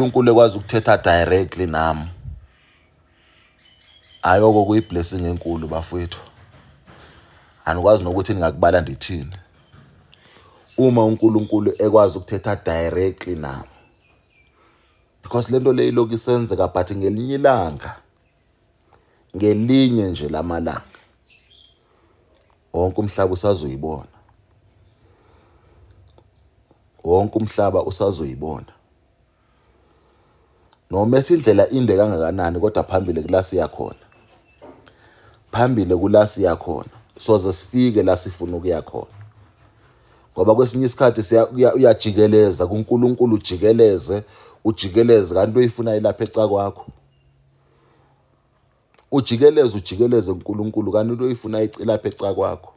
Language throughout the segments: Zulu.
uNkulunkulu ekwazi ukuthetha directly nami, hayi oko kuyi-blessing enkulu bafowethu. Anikwazi nokuthi ningakubala ndithini. Uma uNkulunkulu ekwazi ukuthetha directly nami, because lento le ilokhu isenzeka, but ngelinye ilanga, ngelinye nje lamalanga, wonke umhlaba usazoyibona, wonke umhlaba usazoyibona. Noma ethi indlela inde kangakanani, kodwa phambili kula siya khona, phambili kula siya khona, soze sifike la sifuna ukuya khona. Ngoba kwesinye isikhathi uyajikeleza kuNkulunkulu, ujikeleze ujikeleze, kanti uyifuna ilapha ecakwakho. Ujikeleze ujikeleze kuNkulunkulu, kanti into oyifuna ilapha ecakwakho.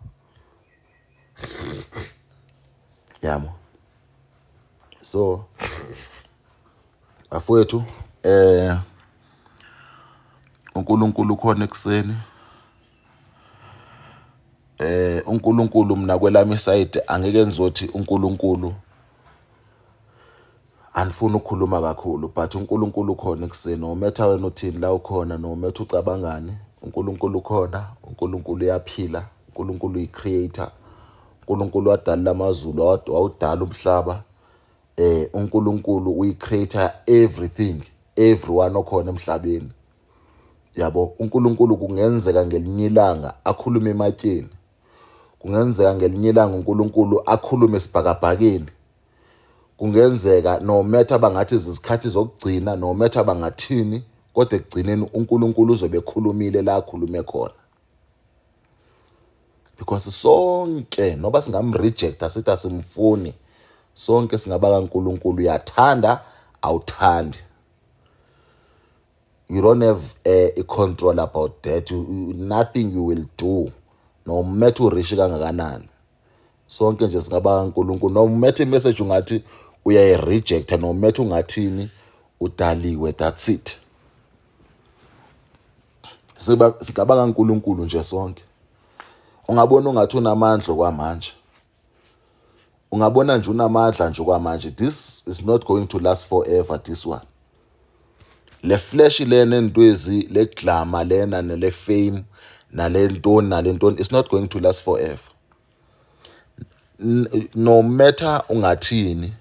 Yabo. So bafowethu, uNkulunkulu ukhona ekuseni. UNkulunkulu mina kwelami side angeke ngizothi uNkulunkulu, anifuni ukukhuluma kakhulu, but uNkulunkulu ukhona ekuseni. No matter wena uthini la ukhona, no matter ucabangani, uNkulunkulu ukhona, uNkulunkulu uyaphila, uNkulunkulu uyi-creator, uNkulunkulu wadala amazulu, wawudala umhlaba. UNkulunkulu uyi-creator everything, everyone okhona emhlabeni. Yabo, uNkulunkulu kungenzeka ngelinye ilanga akhulume ematyeni, kungenzeka ngelinye ilanga uNkulunkulu akhulume esibhakabhakeni, kungenzeka no matter bangathi izikhathi zokugcina, no matter bangathini, kodwa ekugcineni uNkulunkulu uzobe ekhulumile la akhulume khona. Because sonke noba singamrejecta sithi asimfuni, sonke singaba kaNkulunkulu. Uyathanda awuthandi, you don't have a control about that. Nothing you will do, no matter urishi kangakanani, sonke nje singaba kaNkulunkulu. No matter message ungathi uyayirejecta, no matter ungathini, udaliwe, that's it. Singaba kaNkulunkulu nje sonke. Ungabona ungathi unamandla kwamanje, ungabona nje unamandla nje kwamanje, this is not going to last forever, this one. Le flash lena entwezi, le glamour lena, nele fame, nalentoni nalentoni, it's not going to last forever. No matter ungathini,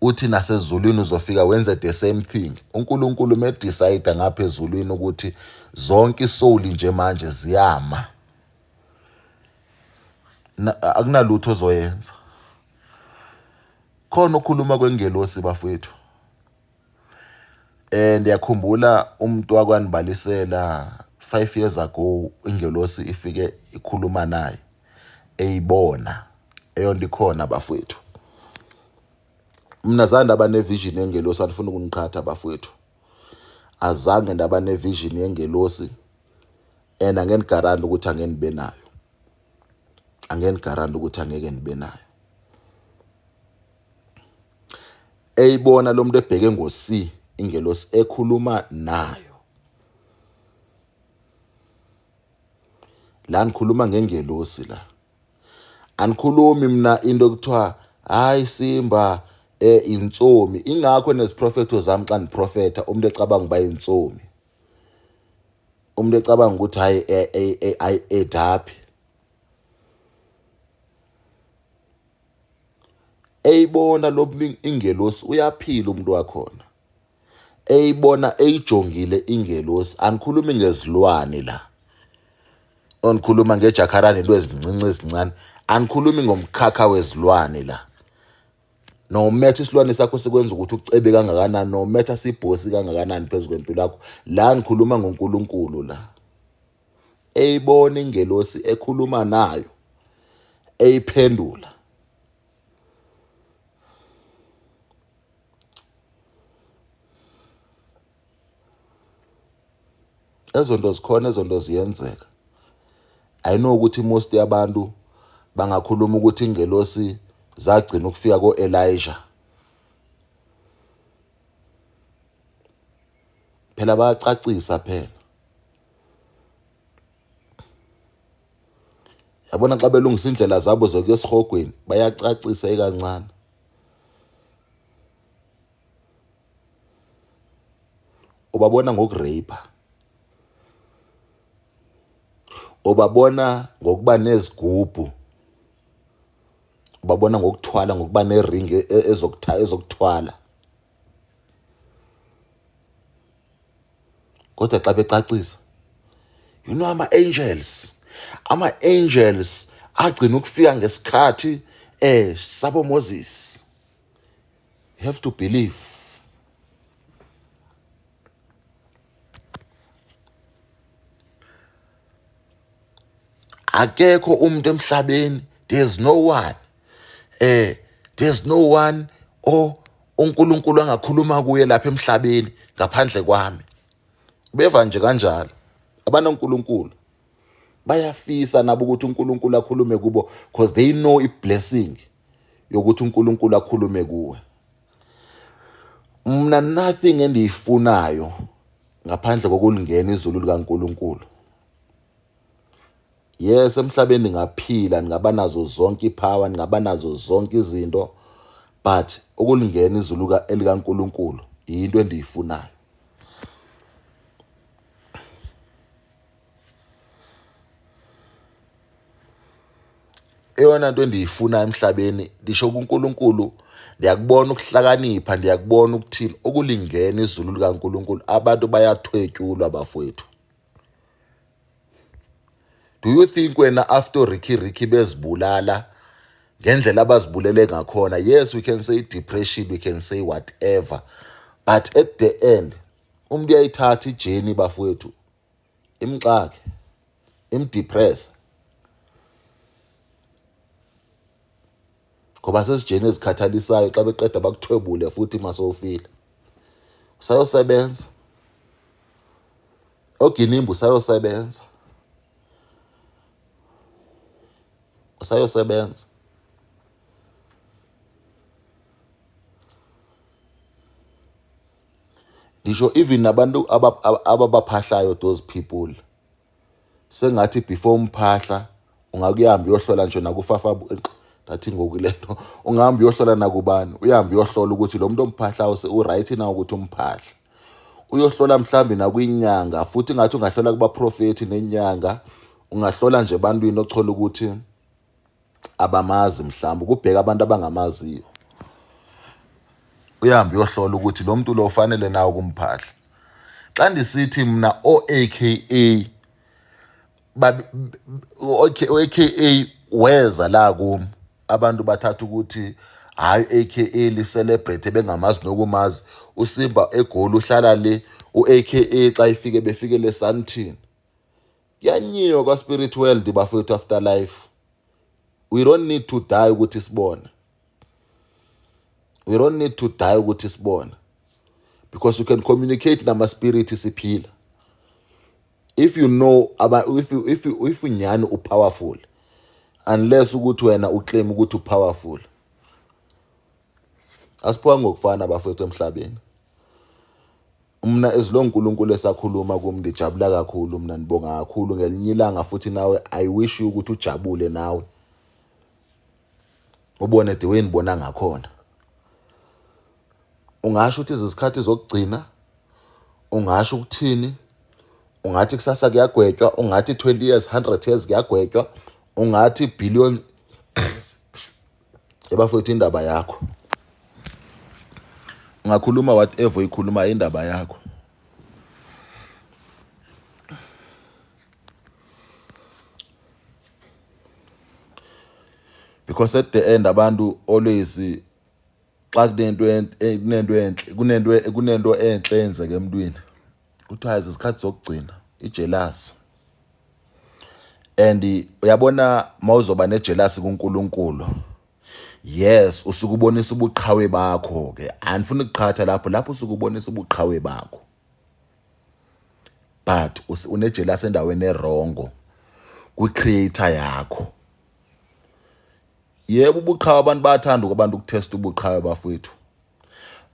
uthi nasezulwini uzofika wenze the same thing. uNkulunkulu me decide ngapha ezulwini ukuthi zonke isoul nje manje ziyama, akunalutho ozoyenza. Khona ukukhuluma kwengelosi bafowethu. Ndiyakhumbula umuntu wakwanibalisela 5 years ago, ingelosi ifike ikhuluma naye eyibona eyonto ikhona bafowethu. Mina zange ndaba nevision yengelosi, andifuna ukuniqhatha bafowethu. Azange ndaba nevision yengelosi, and angeke ngigaranti ukuthi angeke nibe nayo, angeke ngigaranti ukuthi angeke nibe nayo. Eyibona lo muntu ebheke ngo-C, ingelosi ekhuluma nayo. La nikhuluma ngengelosi la, anikhulumi mina into ekuthiwa hayi Simba intsomi. Ingakho neziprofetho zami xa ndiprofetha umuntu ecabanga uba intsomi, umuntu ecabanga ukuthi hayi ayi edaphi. Eyibona lo ingelosi, uyaphila umuntu wakhona, eyibona eyijongile ingelosi. Anikhulumi ngezilwane la, onikhuluma ngejakharane, into ezincinci ezincane, anikhulumi ngomkhakha wezilwane la. No matter isilwane sakho sikwenza ukuthi ucebe kangakanani, no matter sibhosi kangakanani phezu kwempilo yakho, la ngikhuluma ngoNkulunkulu la. Eyibona ingelosi ekhuluma nayo, eyiphendula. Ezonto zikhona, ezonto ziyenzeka. I know ukuthi most yabantu bangakhuluma ukuthi ingelosi zagcina ukufika ko-Elijah. Phela bayacacisa phela. Yabona xa belungisa indlela zabo zokuya esihogweni, bayacacisa ikancane. Ubabona ngokurape, ubabona ngokuba nezigubhu, ubabona ngokuthwala, ngokuba nering ezokuthwala. Kodwa xa becacisa, you know, ama-angels, ama-angels agcina ukufika ngesikhathi sabo Moses. You have to believe. Akekho umuntu emhlabeni, there's no one, there's no one o uNkulunkulu angakhuluma kuye lapha emhlabeni ngaphandle kwami. Beva nje kanjalo abanoNkulunkulu, bayafisa nabo ukuthi uNkulunkulu akhulume kubo, because they know i-blessing yokuthi uNkulunkulu akhulume kuwe. Mna nothing endiyifunayo ngaphandle kokulingena izulu likaNkulunkulu. Yes, emhlabeni ningaphila, ningaba nazo zonke ipower, ningaba nazo zonke izinto, but ukulingena izulu elikaNkulunkulu yinto endiyifunayo. Eyona nto endiyifuna emhlabeni, ndisho kuNkulunkulu, ndiyakubona ukuhlakanipha, ndiyakubona ukuthini, ukulingena izulu likaNkulunkulu. Abantu bayathwetyulwa bafowethu. Do you think wena after Ricky Ricky bezibulala ngendlela abazibulele ngakhona? Yes, we can say depression, we can say whatever, but at the end umuntu uyayithatha ijeni bafowethu, imxake, imdepress, ngoba sesijeni ezikhathalisayo. Xa beqeda bakuthwebule futhi masowufile, usayosebenza oginimba, usayosebenza, usayosebenza. Ngisho even nabantu ababaphahlayo, those people, sengathi before umphahla ungakuyamba uyohlola nje nakufafa, ngathi ngoku lento ungahamba uyohlola nakubani, uyahambe uyohlola ukuthi lo muntu omphahlayo u-right na ukuthi umphahle. Uyohlola mhlambi nakwinyanga futhi, ngathi ungahlola kubaprofethi nenyanga, ungahlola nje ebantwini othola ukuthi abamazi, mhlawumbe kubheka abantu abangamaziyo. Uyahambe uyohlola ukuthi lo muntu lo ufanele nawe ukumphahla. Xa ndisithi mna o-AKA, o-AKA weza la kum, abantu bathatha ukuthi hayi, AKA li-celebrate bengamazi nokumazi. Usimba eGoli, uhlala le, u-AKA xa ifike befike leSandton. Kuyanyiwa kwa-spirit world bafowethu, after life. We don't need to die ukuthi sibone, we don't need to die ukuthi sibone, because you can communicate nama-spirit siphila. If you know aba if unyani upowerful, unless ukuthi wena uclaim ukuthi upowerful. Asiphiwa ngokufana bafowethu emhlabeni. Mna as lo uNkulunkulu esakhuluma kum, ndijabula kakhulu mina, ndibonga kakhulu. Ngelinye ilanga futhi nawe, I wish you ukuthi ujabule nawe, ubone the way ngibona ngakhona. Ungasho ukuthi izikhathi zokugcina, ungasho ukuthini, ungathi kusasa kuyagwetywa, ungathi 20 years, 100 years kuyagwetywa, ungathi billion, ebafowethu, indaba yakho. Ungakhuluma whatever uyikhuluma, indaba yakho. Because at the end abantu always xa kunento enhle, kunento enhle eyenzeka emntwini, kuthiwa izikhathi zokugcina, ijealous. And uyabona mawuzoba nejealous kuNkulunkulu, yes, usuke ubonisa ubuqhawe bakho ke. Andifuni ukuqhatha lapho, lapho usuke ubonisa ubuqhawe bakho, but unejealous endaweni ewrong kwi-creator yakho. Yebo, ubuqhawe, abantu bayathanda abantu ukutesta ubuqhawe bafowethu.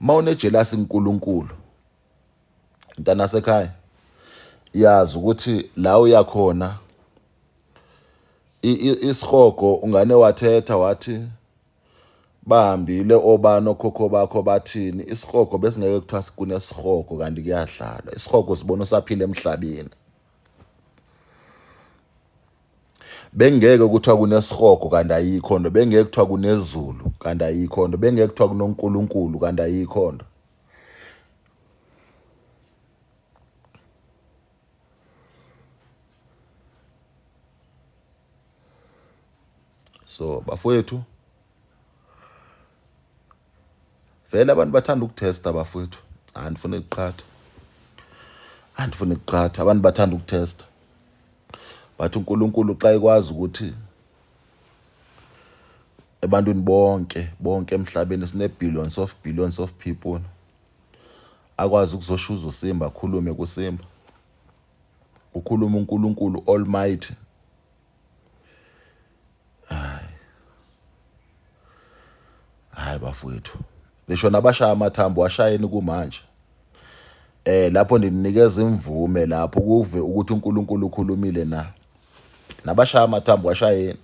Uma unejealous kuNkulunkulu, mntana sekhaya, yazi ukuthi la uyakhona isihogo. Ungane wathetha wathi Bahambile obani okhokho bakho bathini isihogo besingeke kuthiwa kunesihogo kanti kuyadlalwa. Isihogo sibona usaphila emhlabeni. Bengeke kuthiwa kunesihogo kanti ayikho nto, bengeke kuthiwa kunezulu kanti ayikho nto, bengeke kuthiwa kunoNkulunkulu kanti ayikho nto. So bafowethu vele abantu bathanda ukutesta bafowethu, andifuni ukuqhatha, andifuni ukuqhatha, abantu bathanda ukutesta. But uNkulunkulu xa ekwazi ukuthi ebantwini bonke bonke emhlabeni sine billions of billions of people akwazi ukuzoshuza uSimba akhulume kuSimba ukhuluma uNkulunkulu Almighty hayi hayi bafowethu ngisho nabashaya amathambo washayeni kumanje eh lapho ndinikeza imvume lapho kuve ukuthi uNkulunkulu ukhulumile na nabashaya amathambo washayeni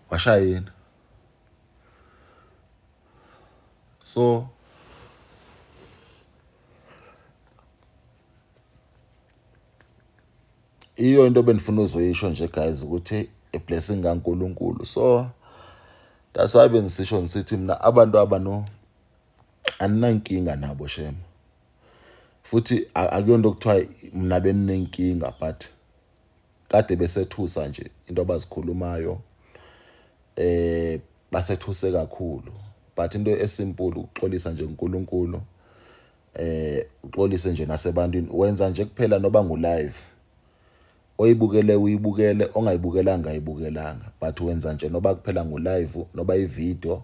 washayeni so iyo into bendifuna uzoyisho nje guys ukuthi a blessing kaNkuluNkulu so that's why bengisisho ngisithi mina abantu abano aninankinga nabo shem futhi akuyonto okuthiwa mina beninenkinga but kade besethusa nje into abazikhulumayo eh basethuse kakhulu but into esimple ukuxolisa nje uNkulunkulu eh uxolise nje nasebantwini wenza nje kuphela noba ngu live oyibukele uyibukele ongayibukelanga ayibukelanga but wenza nje noba kuphela ngu live noba ivideo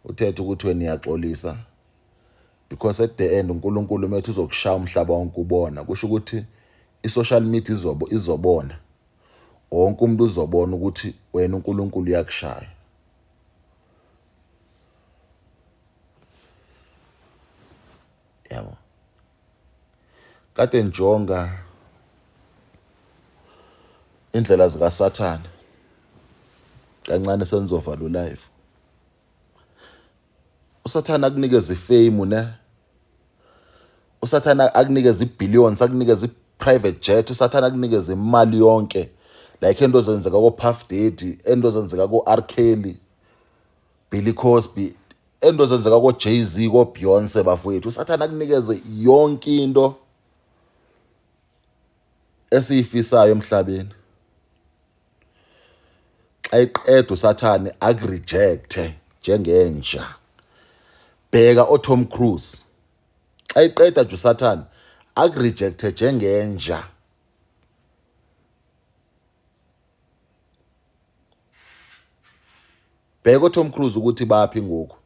uthethe ukuthi wena uyaxolisa because at the end uNkulunkulu methu uzokushaya umhlaba wonke ubona kusho ukuthi i-social media izobo izobona wonke umuntu uzobona ukuthi wena uNkulunkulu uyakushaya yabo kade ngijonga indlela zikaSathane kancane senizovala ulive usathane akunikeza ifame ne usathane akunikeza ibillions akunikeza i-private jet usathane akunikeza imali yonke like into zenzeka ko-Puff Daddy into zenzeka ko-R Kelly Billy Cosby into zenzeka ko-Jay-Z ko-Beyonce bafowethu usathane akunikeze yonke into esiyifisayo emhlabeni xa iqeda usathane akurejecte njengenja bheka oTom Cruise xa iqeda nje usathane akurejecte njengenja bheka oTom Cruise ukuthi baphi ngoku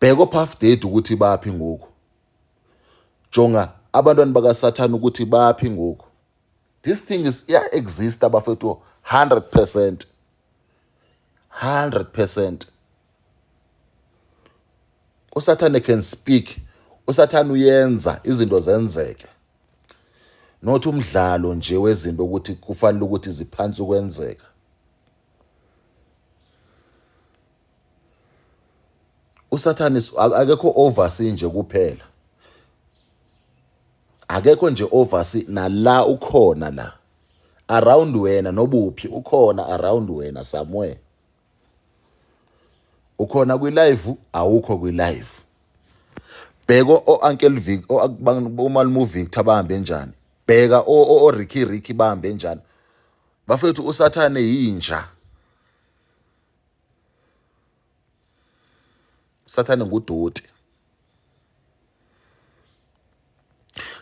bheka oPuff Daddy ukuthi baphi ngoku jonga abantwana bakaSathane ukuthi baphi ngoku this thing is iya exist abafethu 100% 100% usathane can speak usathane uyenza izinto zenzeke not umdlalo nje wezinto ukuthi kufanele ukuthi ziphansi ukwenzeka usathane akekho oversee nje kuphela akekho nje oversee nala ukhona la around wena nobuphi ukhona around wena somewhere ukhona kwi live awukho kwi live bheka o Uncle Vic o uMalume uVictor bahambe njani bheka o Ricky Ricky bahambe njani bafethu usathane yinja sathane ngudoti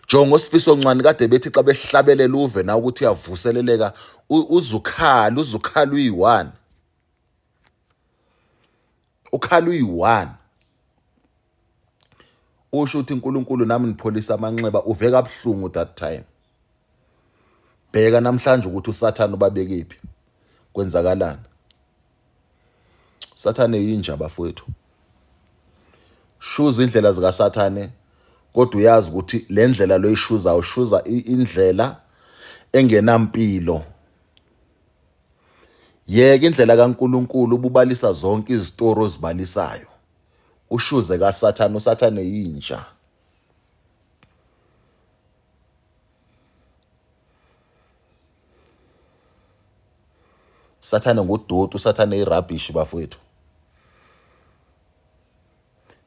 Jongo Sifiso Ncwane kade bethi xa behlabelela uve na ukuthi uyavuseleleka uzukhala uzukhala uyi-one ukhala uyi-one usho ukuthi uNkulunkulu nami ngipholisa amanxeba uve kabuhlungu that time bheka namhlanje ukuthi usathane ubabekephi kwenzakalani Sathane yinja bafowethu. Shuza indlela zikaSathane kodwa uyazi ukuthi le ndlela loyishuza ushuza indlela engenampilo. Yeka indlela kaNkulunkulu ububalisa zonke izitori ozibalisayo. Ushuze kaSathane, uSathane yinja. Sathane ngudoti, uSathane irubbish bafowethu.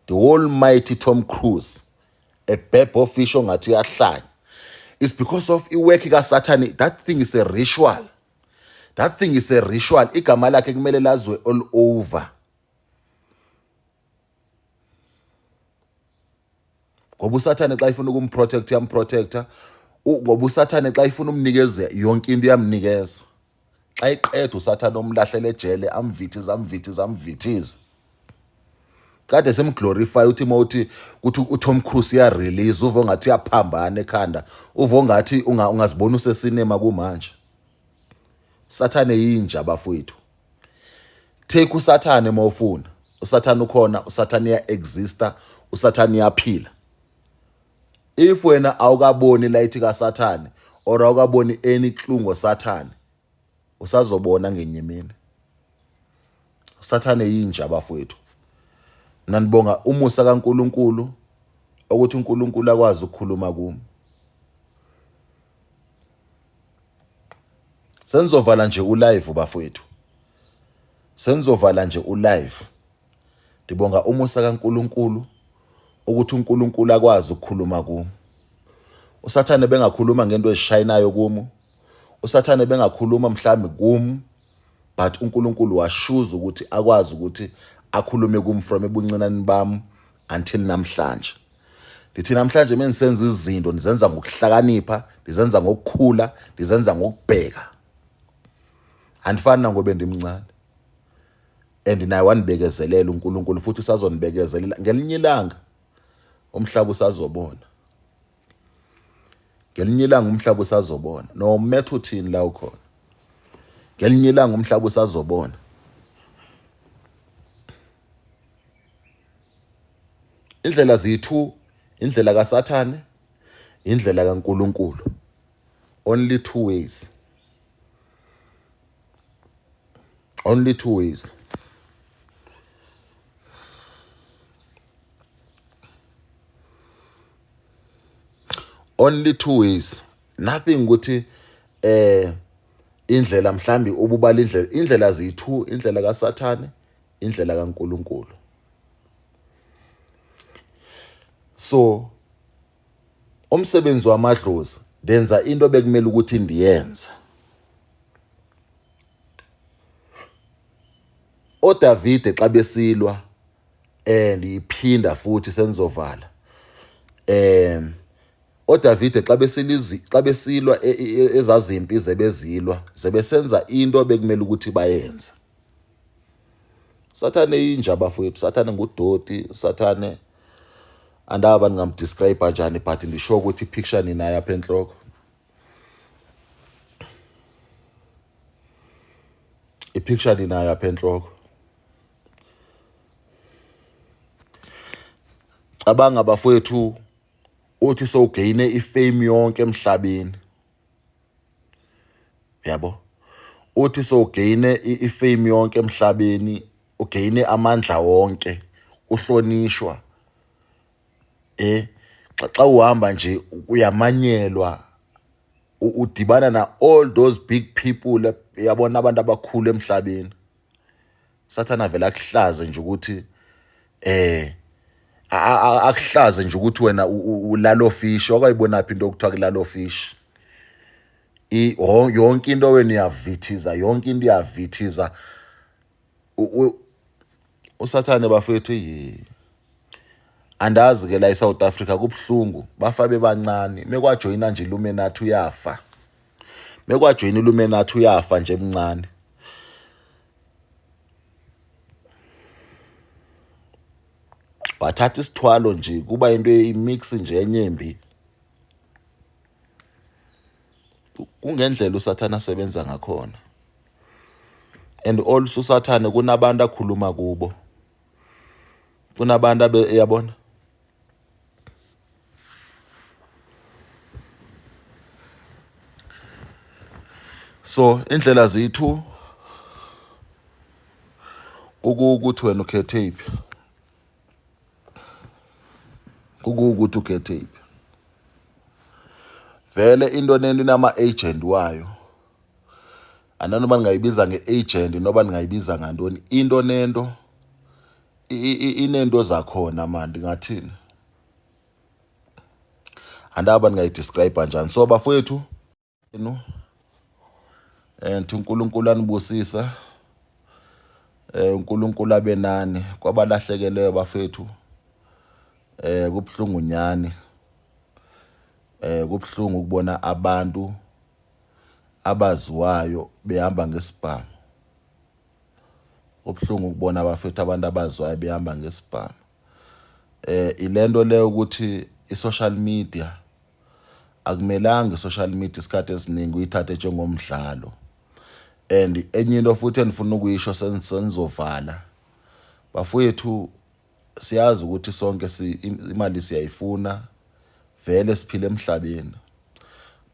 The almighty Tom Cruise, a beb fish ongathi uyahlanya. It's because of iwork kaSathane. That thing is a ritual. That thing is a ritual. Igama lakhe kumele lazwe all over. Ngoba uSathane xa ifuna ukumprotect uyamprotecta. Ngoba uSathane xa ifuna umnikeza yonke into uyamnikeza. Xa iqeda uSathane omlahlela ejele amvithize amvithize amvithize. Kade simglorify uthi mawuthi kuthi uTom Cruise ya release uvo ngathi uyaphambana ekhanda uvo ngathi ungazibona usesinema kumanje. Sathane yinja bafowethu. Take uSathane mawufuna. USathane ukhona, uSathane uya exista, uSathane uyaphila. If wena awukaboni light kaSathane or awukaboni any clue ngoSathane, usazobona ngenye imini. Sathane yinja bafowethu. Mina ndibonga umusa kaNkuluNkulu ukuthi uNkulunkulu akwazi ukukhuluma kumi. Senizovala nje ulive bafowethu. Senizovala nje ulive. Ndibonga umusa kaNkuluNkulu ukuthi uNkulunkulu akwazi ukukhuluma kumi. USathane bengakhuluma ngento ezishayinayo kumi. USathane bengakhuluma mhlawumbe kumi but uNkulunkulu washuza ukuthi akwazi ukuthi akhulume kum from ebuncinane bami until namhlanje. Ndithi namhlanje mengisenza izinto ndizenza ngokuhlakanipha, ndizenza ngokukhula, ndizenza ngokubheka. Andifani nangobe ndimncane. And naye wanibekezelela uNkulunkulu futhi usazonibekezelela ngelinye ilanga umhlaba usazobona. Ngelinye ilanga umhlaba usazobona. No matter uthini la ukhona. Ngelinye ilanga umhlaba usazobona. Indlela ziyi-two, indlela kaSathane, indlela kaNkulunkulu. Only two ways. Only two ways. Only two ways. Nothing ukuthi eh indlela mhlambi ububala indlela indlela ziyi-two, indlela kaSathane, indlela kaNkulunkulu. So umsebenzi wamadlozi ndenza into bekumele ukuthi ndiyenze. ODavide xa besilwa eh ndiyiphinda futhi senizovala. Eh oDavide xa besilizi xa besilwa e, e, e, ezazimpi zebezilwa zebesenza into bekumele ukuthi bayenze. Sathane inja bafowethu, Sathane ngudoti, Sathane andaba ningamdescribe kanjani but ndisho ukuthi ipicture ninayo apha enhloko. Ipicture ninayo apha enhloko. Cabanga bafowethu uthi sowugeyine ifame yonke emhlabeni. Yabo? Uthi sowugeyine ifame yonke emhlabeni, ugeyine amandla wonke, uhlonishwa. Eh xa uhamba nje uyamanyelwa udibana na all those big people yabona abantu abakhulu emhlabeni. Sathana vele akuhlaze nje ukuthi eh akuhlaze nje ukuthi wena ulalo fish okwayibonaphi into okuthiwa kulalo fish yonke into wena uyavithiza yonke into uyavithiza usathane bafethu yi andazi ke la eSouth Africa kubuhlungu bafa bebancane mekwajoyina nje iLumenathi uyafa mekwajoyina iLumenathi uyafa nje emncane wathatha isithwalo nje kuba into imix nje enyembi kungendlela uSathane asebenza ngakhona and also uSathane kunabantu akhuluma kubo kunabantu abe yabona so indlela ziyi-two. Ukuthi wena ukhethe iphi, ukuthi ukhethe iphi. Vele into nento inama-agent wayo. Ananoba ningayibiza nge-agent noba ningayibiza ngantoni, into nento inento zakhona mani, ndingathini? Andaba ndingayidescribe kanjani. So bafowethu enu and uNkulunkulu anibusisa, uNkulunkulu abe nani kwabalahlekelweyo bafethu. Kubhlungu nyani, kubhlungu ukubona abantu abaziwayo behamba ngesibhamu. Kubhlungu ukubona abafethu abantu abaziwayo behamba ngesibhamu. Ilento leyo ukuthi i-social media akumelanga, i-social media isikhathi esiningi uyithathe njengomdlalo. And enye into futhi endifuna ukuyisho senizovala bafowethu, siyazi ukuthi sonke imali siyayifuna, vele siphila emhlabeni,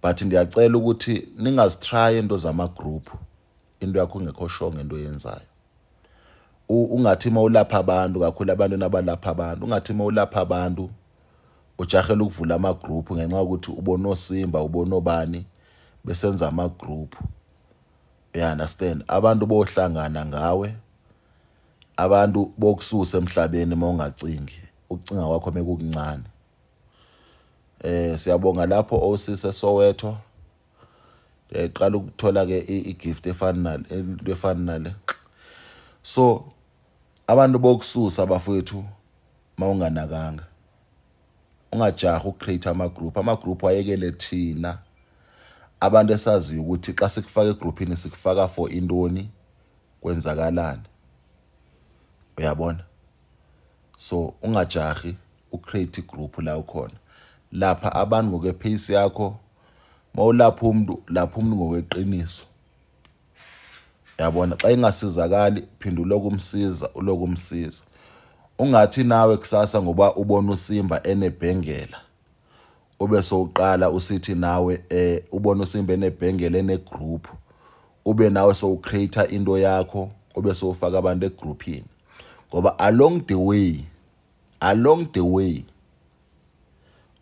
but ndiyacela ukuthi ningazitry into zama-group, into yakho ungekho sure ngento oyenzayo. Ungathi uma ulapha abantu kakhulu, abantu nabalapha abantu, ungathi uma ulapha abantu ujahela ukuvula ama-group ngenxa yokuthi ubona oSimba, ubona obani besenza ama-group. You understand? Abantu bohlangana ngawe, abantu bokususa emhlabeni uma ungacingi, ukucinga kwakho mekukuncane. Siyabonga lapho osise Soweto. Ndiyayiqala ukuthola ke i-gift efana nale, into efana nale. So abantu bokususa bafowethu mawunganakanga. Ungajahi ukucreate ama-group, ama-group ayekele thina abantu esaziyo ukuthi xa sikufaka egroupini sikufaka for intoni, kwenzakalani. Uyabona? So ungajahi ucreate igroup la ukhona. Lapha abantu ngokwepace yakho, mawulapha umuntu, lapha umuntu ngokweqiniso. Yabona, xa ingasizakali phinda uloku umsiza, uloku umsiza. Ungathi nawe kusasa ngoba ubona uSimba enebhengela ube sowuqala usithi nawe ubona uSimba enebhengela enegroup, ube nawe sowucreate into yakho, ube sowufaka abantu egroupini, ngoba along the way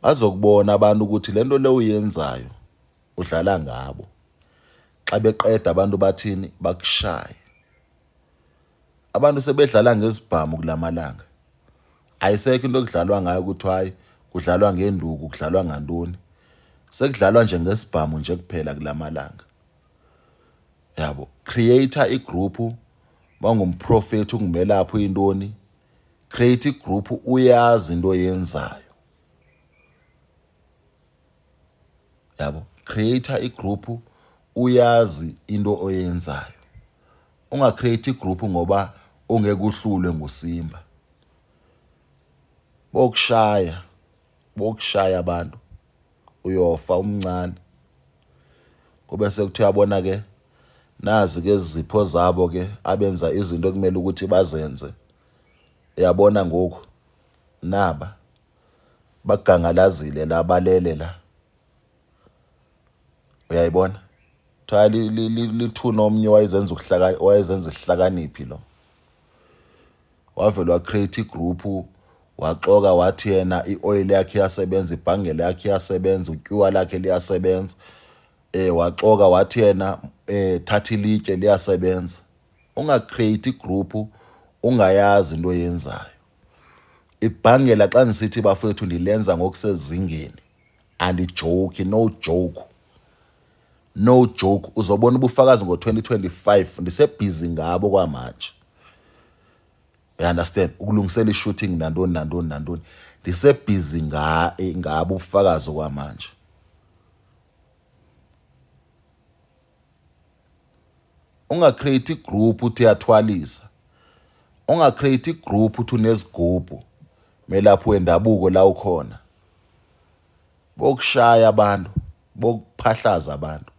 bazokubona abantu ukuthi lento le uyenzayo udlala ngabo. Xa beqeda abantu bathini? Bakushaye. Abantu sebedlala ngezibhamu kulamalanga, ayisekho into ekudlalwa ngayo ukuthi hayi kudlalwa ngenduku, kudlalwa ngantoni, sekudlalwa nje ngesibhamu nje kuphela kulamalanga. Yabo, create igroup mawungumprofeti, ungumelaphi, uyintoni, create igroup uyazi into oyenzayo. Yabo, create igroup uyazi into oyenzayo. Ungacreate igroup ngoba ungeke uhlulwe nguSimba. Bokushaya, bokushaya abantu, uyofa umncane. Kube sekuthiwa yabona ke, nazi ke izipho zabo ke abenza izinto ekumele ukuthi bazenze. Uyabona ngoku naba bagangalazile la, balele la, uyayibona? Kuthiwa lithuna omnye wayezenza ukuhlaka, wayezenza isihlakaniphi lo, wavele wacreate igroup, waxoka wathi yena i-oil yakhe iyasebenza, ibhangela yakhe iyasebenza, utyuwa lakhe liyasebenza. Waxoka wathi yena thatha ilitye liyasebenza. Ungacreate igroup ungayazi into oyenzayo. Ibhangela xa ndisithi bafowethu ndilenza ngokusezingeni, andijoki, no joke, no joke. Uzobona ubufakazi ngo-2025, ndisebhizi ngabo kwamanje. You understand? Ukulungisela i-shooting nantoni nantoni nantoni, ndisebhizi ngabo ubufakazi okwamanje. Ungacreate igroup uthi uyathwalisa, ungacreate igroup uthi unezigubhu, melaphi wendabuko la ukhona. Bokushaya abantu, bokuphahlaza abantu.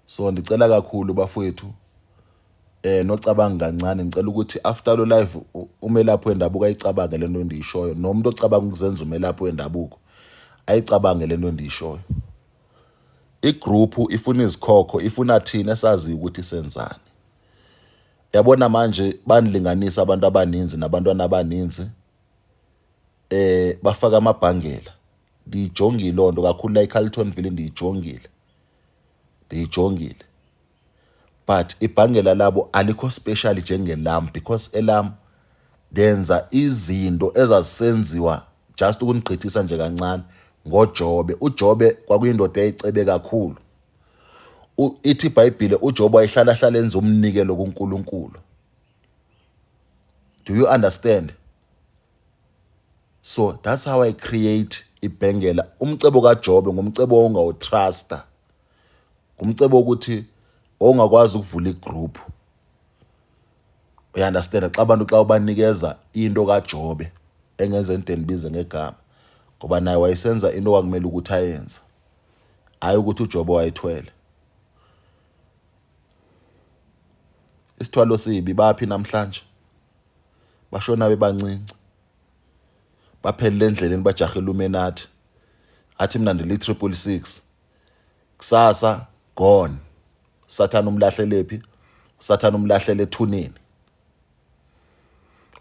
So ndicela kakhulu bafowethu, nocabanga kancane, ngicela ukuthi after lo live umelaphi wendabuko ayicabange lento endiyishoyo, nomuntu ocabanga ukuzenza umelaphi wendabuko. Ayicabange lento endiyishoyo. Igroup ifuna izikhokho, ifuna thina esaziyo ukuthi senzani. Yabona manje banilinganisa abantu abaninzi nabantwana abaninzi bafaka amabhangela. Ndiyijongile loo nto kakhulu la eCarltonville ndiyijongile. Ndiyijongile. But ibhangela labo alikho special njengelam because elam ndenza izinto ezazisenziwa just ukunigqithisa nje kancane ngoJobe. UJobe kwakuyindoda eyayicebe kakhulu. Ithi iBhayibhile uJobe wayehlala hlala enza umnikelo kuNkulunkulu. Do you understand? So that's how I create ibhengela. Umcebo kaJobe ngumcebo ongawutrusta. Ngumcebo ukuthi ongakwazi ukuvula igroup. You understand? Xa abantu xa ubanikeza into kaJobe engenza into endibize ngegama ngoba naye wayesenza into kwakumele ukuthi ayenze. Hayi ukuthi uJobe wayethwele. Isithwalo sibi baphi namhlanje? Bashona bebancinci. Baphelele endleleni bajahe iLuminati. Athi mina ndili 666. Kusasa gone. Sathana umlahlelephi? Sathana umlahlele ethuneni.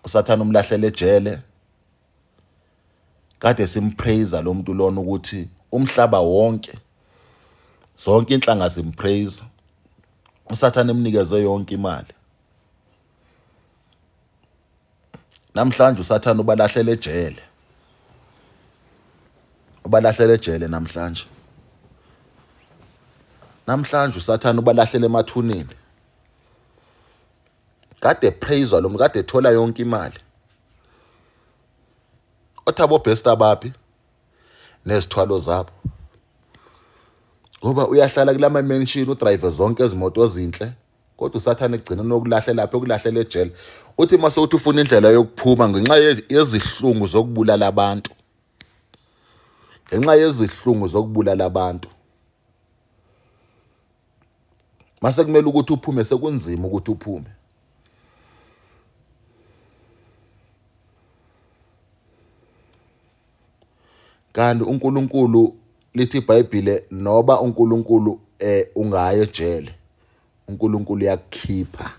Usathana umlahlele ejele. Kade simpraise lo muntu lona ukuthi umhlaba wonke zonke inhlanga zimpraise. Usathana emnikeze yonke imali. Namhlanje usathana ubalahlela ejele. Ubalahlela ejele namhlanje. Namhlanje usathana ubalahlela emathuneni. Kade praise lo muntu kade ethola yonke imali. Othabo best abaphi nezithwalo zabo. Ngoba uyahlala kulama mansion udrive zonke izimoto ezinhle. Kodwa usathane egcina nokulahlela lapho ekulahlela ejele. Uthi mase uthi ufuna indlela yokuphuma ngenxa yezihlungu zokubulala abantu. Ngenxa yezihlungu zokubulala abantu. Mase kumele ukuthi uphume sekunzima ukuthi uphume. Kanti uNkulunkulu lithi iBhayibhile noba uNkulunkulu ungaya ejele uNkulunkulu uyakukhipha.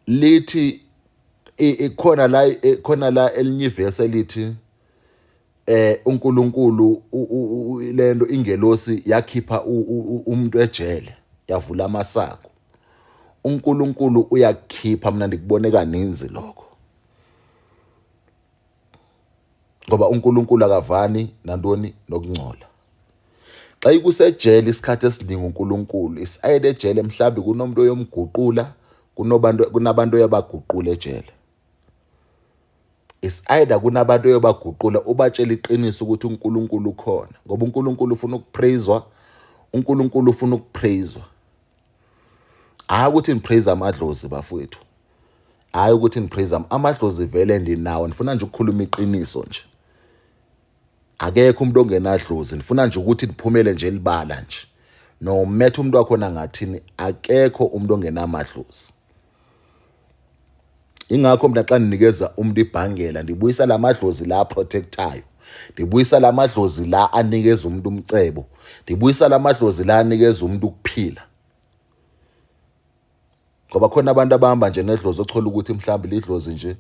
Lithi ikhona la ikhona la elinye ivesi elithi uNkulunkulu lento ingelosi yakhipha umuntu ejele yavula amasango. uNkulunkulu uyakukhipha mina ndikubone kaninzi lokho. Ngoba uNkulunkulu akavani nantoni nokungcola. Xa ikusejele isikhathi esiningi uNkulunkulu isayele ejele mhlawumbe kunomuntu oyomguqula kunobantu kunabantu oyabaguqula ejele. Is either kunabantu oyobaguqula ubatshela iqiniso ukuthi uNkulunkulu ukhona ngoba uNkulunkulu ufuna ukupraiswa uNkulunkulu ufuna ukupraiswa. Hayi ukuthi nipraise amadlozi bafowethu. Hayi ukuthi nipraise amadlozi vele ndinawo ndifuna nje ukukhuluma iqiniso nje. Akekho umuntu ongenadlozi ndifuna nje ukuthi liphumele nje libala nje. No matter umuntu wakhona ngathini akekho umuntu ongenamadlozi. Ingakho mina xa ndinikeza umuntu ibhangela ndibuyisa lamadlozi la protectayo. Ndibuyisa lamadlozi la anikeza umuntu umcebo. Ndibuyisa lamadlozi la anikeza umuntu ukuphila. Ngoba khona abantu abahamba nje nedlozi othola ukuthi mhlawumbe lidlozi nje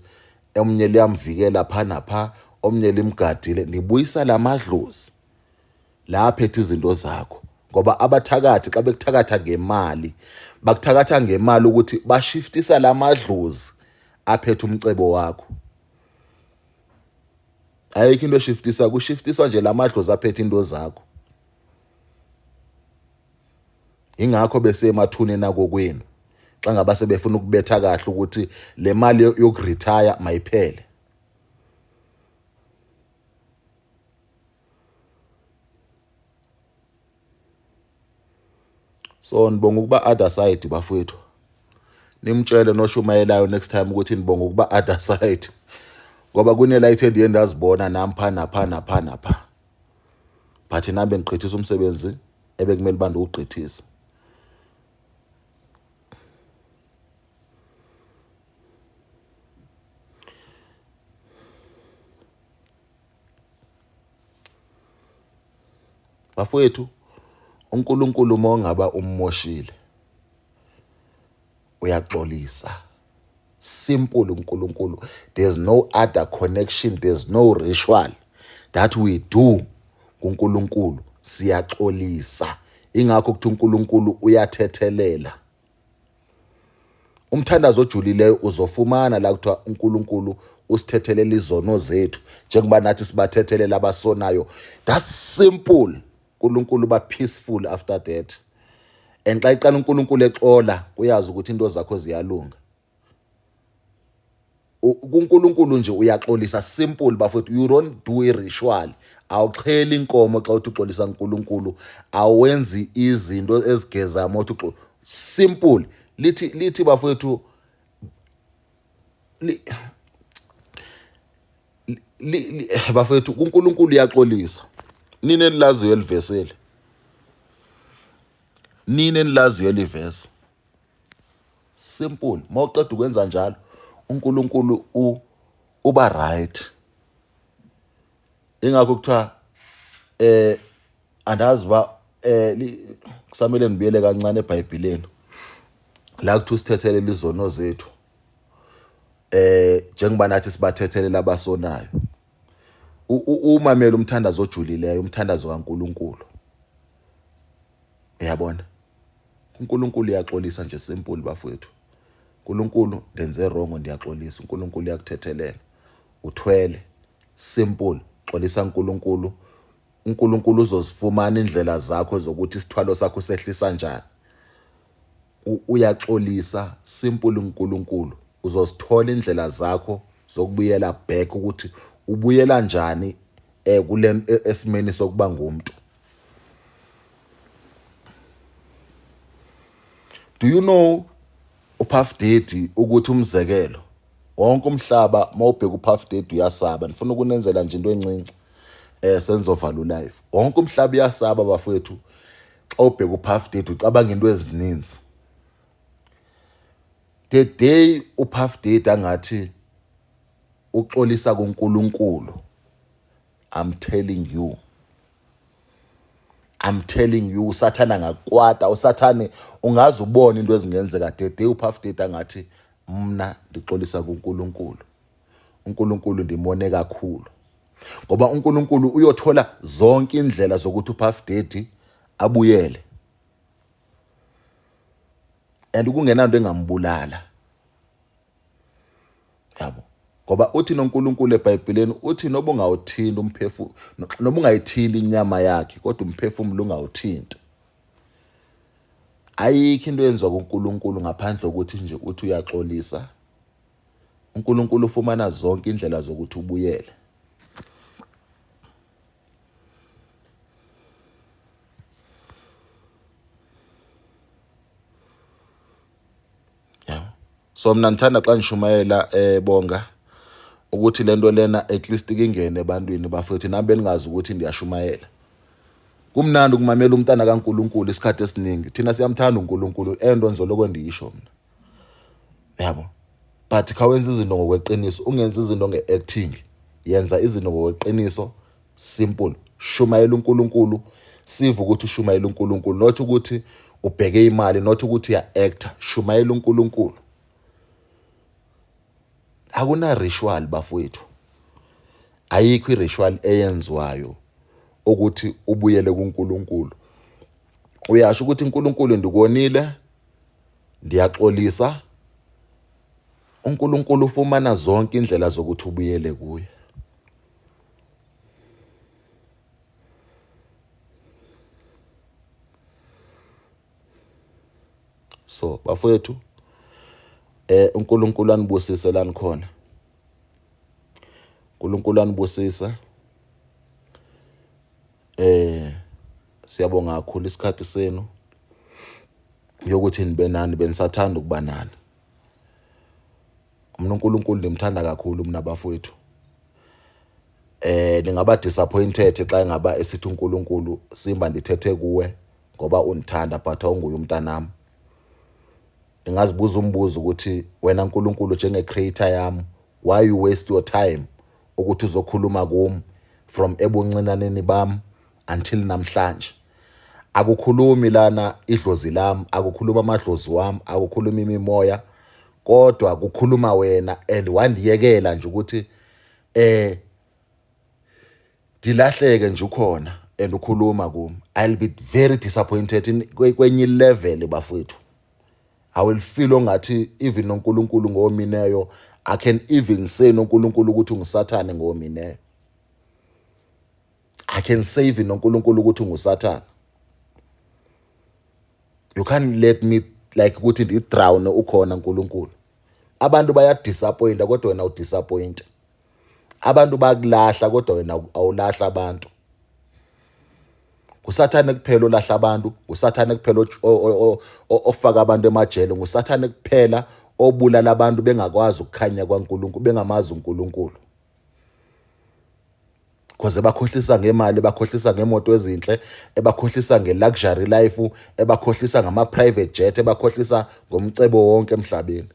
omnye liyamvikela pha napha omnye limgadile. Ndibuyisa lamadlozi la aphethe izinto zakho. Ngoba abathakathi xa bekuthakatha ngemali bakuthakatha ngemali ukuthi bashiftisa lamadlozi aphethe umcebo wakho. Ayikho into eshiftisa kushiftiswa nje lamadlozi aphethe into zakho. Ingakho besemathuneni akokwenu xa ngaba sebefuna ukubetha kahle ukuthi le mali yokuretire mayiphele. So nibonga ukuba other side bafowethu. Nimtshele noshumayelayo next time ukuthi nibonga ukuba other side. Ngoba kune light endiye ndazibona nami pha napha napha napha. But nami bendigqithisa umsebenzi ebekumele uba ndiwugqithise. Bafowethu, uNkulunkulu uma ungaba ummoshile uyaxolisa. Simple uNkulunkulu. There's no other connection, there's no ritual that we do kuNkulunkulu, siyaxolisa. Ingakho kuthi uNkulunkulu uyathethelela. Umthandazo ojulileyo uzofumana la kuthiwa uNkulunkulu usithethelela izono zethu njengoba nathi sibathethelela abasonayo. That's simple. uNkulunkulu ba peaceful after that. And xa iqala uNkulunkulu exola, uyazi ukuthi into zakho ziyalunga. KuNkulunkulu nje uyaxolisa, simple bafowethu. You don't do a ritual. Awuxheli inkomo xa uthi uxolisa uNkulunkulu, awenzi izinto ezigeza mothi uxo. Simple. Lithi bafowethu li, li, bafowethu kuNkulunkulu uyaxolisa. Nini enilaziyo elivesele? Nini enilaziyo elivesi? Simple. Mawuqeda ukwenza njalo uNkulunkulu uba right. Ingakho kuthiwa andazi ba kusamele ngibuyele kancane eBhayibheleni la kuthiwa usithethelele izono zethu njengoba nathi sibathethelela abasonayo. Umamela umthandazo ojulileyo, umthandazo kaNkulunkulu. Uyabona, uNkulunkulu uyaxolisa nje, simple bafowethu. uNkulunkulu, ndenze wrong, ndiyaxolisa. uNkulunkulu uyakuthethelela. Uthwele, simple. Xolisa uNkulunkulu, uNkulunkulu uzozifumana indlela zakho zokuthi isithwalo sakho sehlisa njani. Uyaxolisa simple. uNkulunkulu uzozithola indlela zakho zokubuyela back, ukuthi ubuyela njani kule esimeni sokuba ngumuntu. Do you know uPuff Daddy ukuthi umzekelo wonke umhlaba mawubheka uPuff Daddy uyasaba? Ngifuna ukunenzela nje into encinci senzovala live. Wonke umhlaba uyasaba bafowethu. Xa ubheka uPuff Daddy ucabanga into ezininzi. The day uPuff Daddy angathi uxolisa kuNkulunkulu, I'm telling you, I'm telling you, usathana ngakwata. Usathane ungaze ubone into ezingenzeka the day uPuff Daddy angathi mna ndixolisa kuNkulunkulu, uNkulunkulu ndimone kakhulu, ngoba uNkulunkulu uyothola zonke indlela zokuthi uPuff Daddy abuyele and kungenanto engambulala, yabo. Ngoba uthi noNkulunkulu eBhayibhelini uthi noba ungawuthinti umphefumulo, noma ungayithinti inyama yakhe, kodwa umphefumulo ungawuthinti. Ayikho into eyenziwa kuNkulunkulu ngaphandle kokuthi nje uthi uyaxolisa. uNkulunkulu ufumana zonke indlela zokuthi ubuyele. Yeah. So mina ngithanda xa ngishumayela bonga ukuthi lento lena at least ingene ebantwini bafethu. Nami beningazi ukuthi ndiyashumayela. Kumnandi ukumamela umntana kaNkuluNkulu isikhathi esiningi. Thina siyamthanda uNkulunkulu, ento ngizoloko ndiyisho mina. Yabo. But khawenza izinto ngokweqiniso, ungenzi izinto ngeacting. Yenza izinto ngokweqiniso, simple. Shumayela uNkulunkulu, sive ukuthi ushumayela uNkulunkulu, not ukuthi ubheke imali, not ukuthi uya actor. Shumayela uNkulunkulu. Akuna ritual bafowethu. Ayikho iritual eyenziwayo ukuthi ubuyele kuNkulunkulu. Uyasho ukuthi uNkulunkulu ndikonile, ndiyaxolisa. uNkulunkulu ufumana zonke indlela zokuthi ubuyele kuye. So bafowethu, uNkulunkulu anibusise lani khona. uNkulunkulu anibusise. Siyabonga kakhulu isikhathi senu yokuthi nibe nani, benisathanda ukuba nani. Mina uNkulunkulu ndimthanda kakhulu mina bafowethu. Ningaba disappointed xa engaba esithi uNkulunkulu Simba ndithethe kuwe ngoba undithanda, but awunguye umntanami. Ningazibuza umbuzo ukuthi wena uNkulunkulu njenge creator yami, why you waste your time ukuthi uzokhuluma kum from ebuncinaneni bam Until namhlanje akukhulumi lana idlozi lami, akukhuluma amadlozi wami, akukhuluma imimoya, kodwa kukhuluma wena and wandiyekela nje ukuthi ngilahleke nje ukhona and ukhuluma kumi. I'll be very disappointed in kwenye level bafowethu. I will feel ongathi even noNkulunkulu ngomineyo, I can even say noNkulunkulu ukuthi ungusathane ngomineyo. I can say even noNkulunkulu ukuthi ungusathane. You can't let me like ukuthi ndidrown ukhona uNkulunkulu. Abantu bayadisappointa kodwa wena udisappoint. Abantu bakulahla kodwa wena awulahla abantu. Ngusathane kuphela olahla abantu, ngusathane kuphela ofaka abantu emajele, ngusathane kuphela obulala abantu bengakwazi ukukhanya kwaNkulunkulu, bengamazi uNkulunkulu. Because ebakhohlisa ngemali, ebakhohlisa ngemoto ezinhle, ebakhohlisa nge-luxury life, ebakhohlisa ngama-private jet, ebakhohlisa ngomcebo wonke emhlabeni.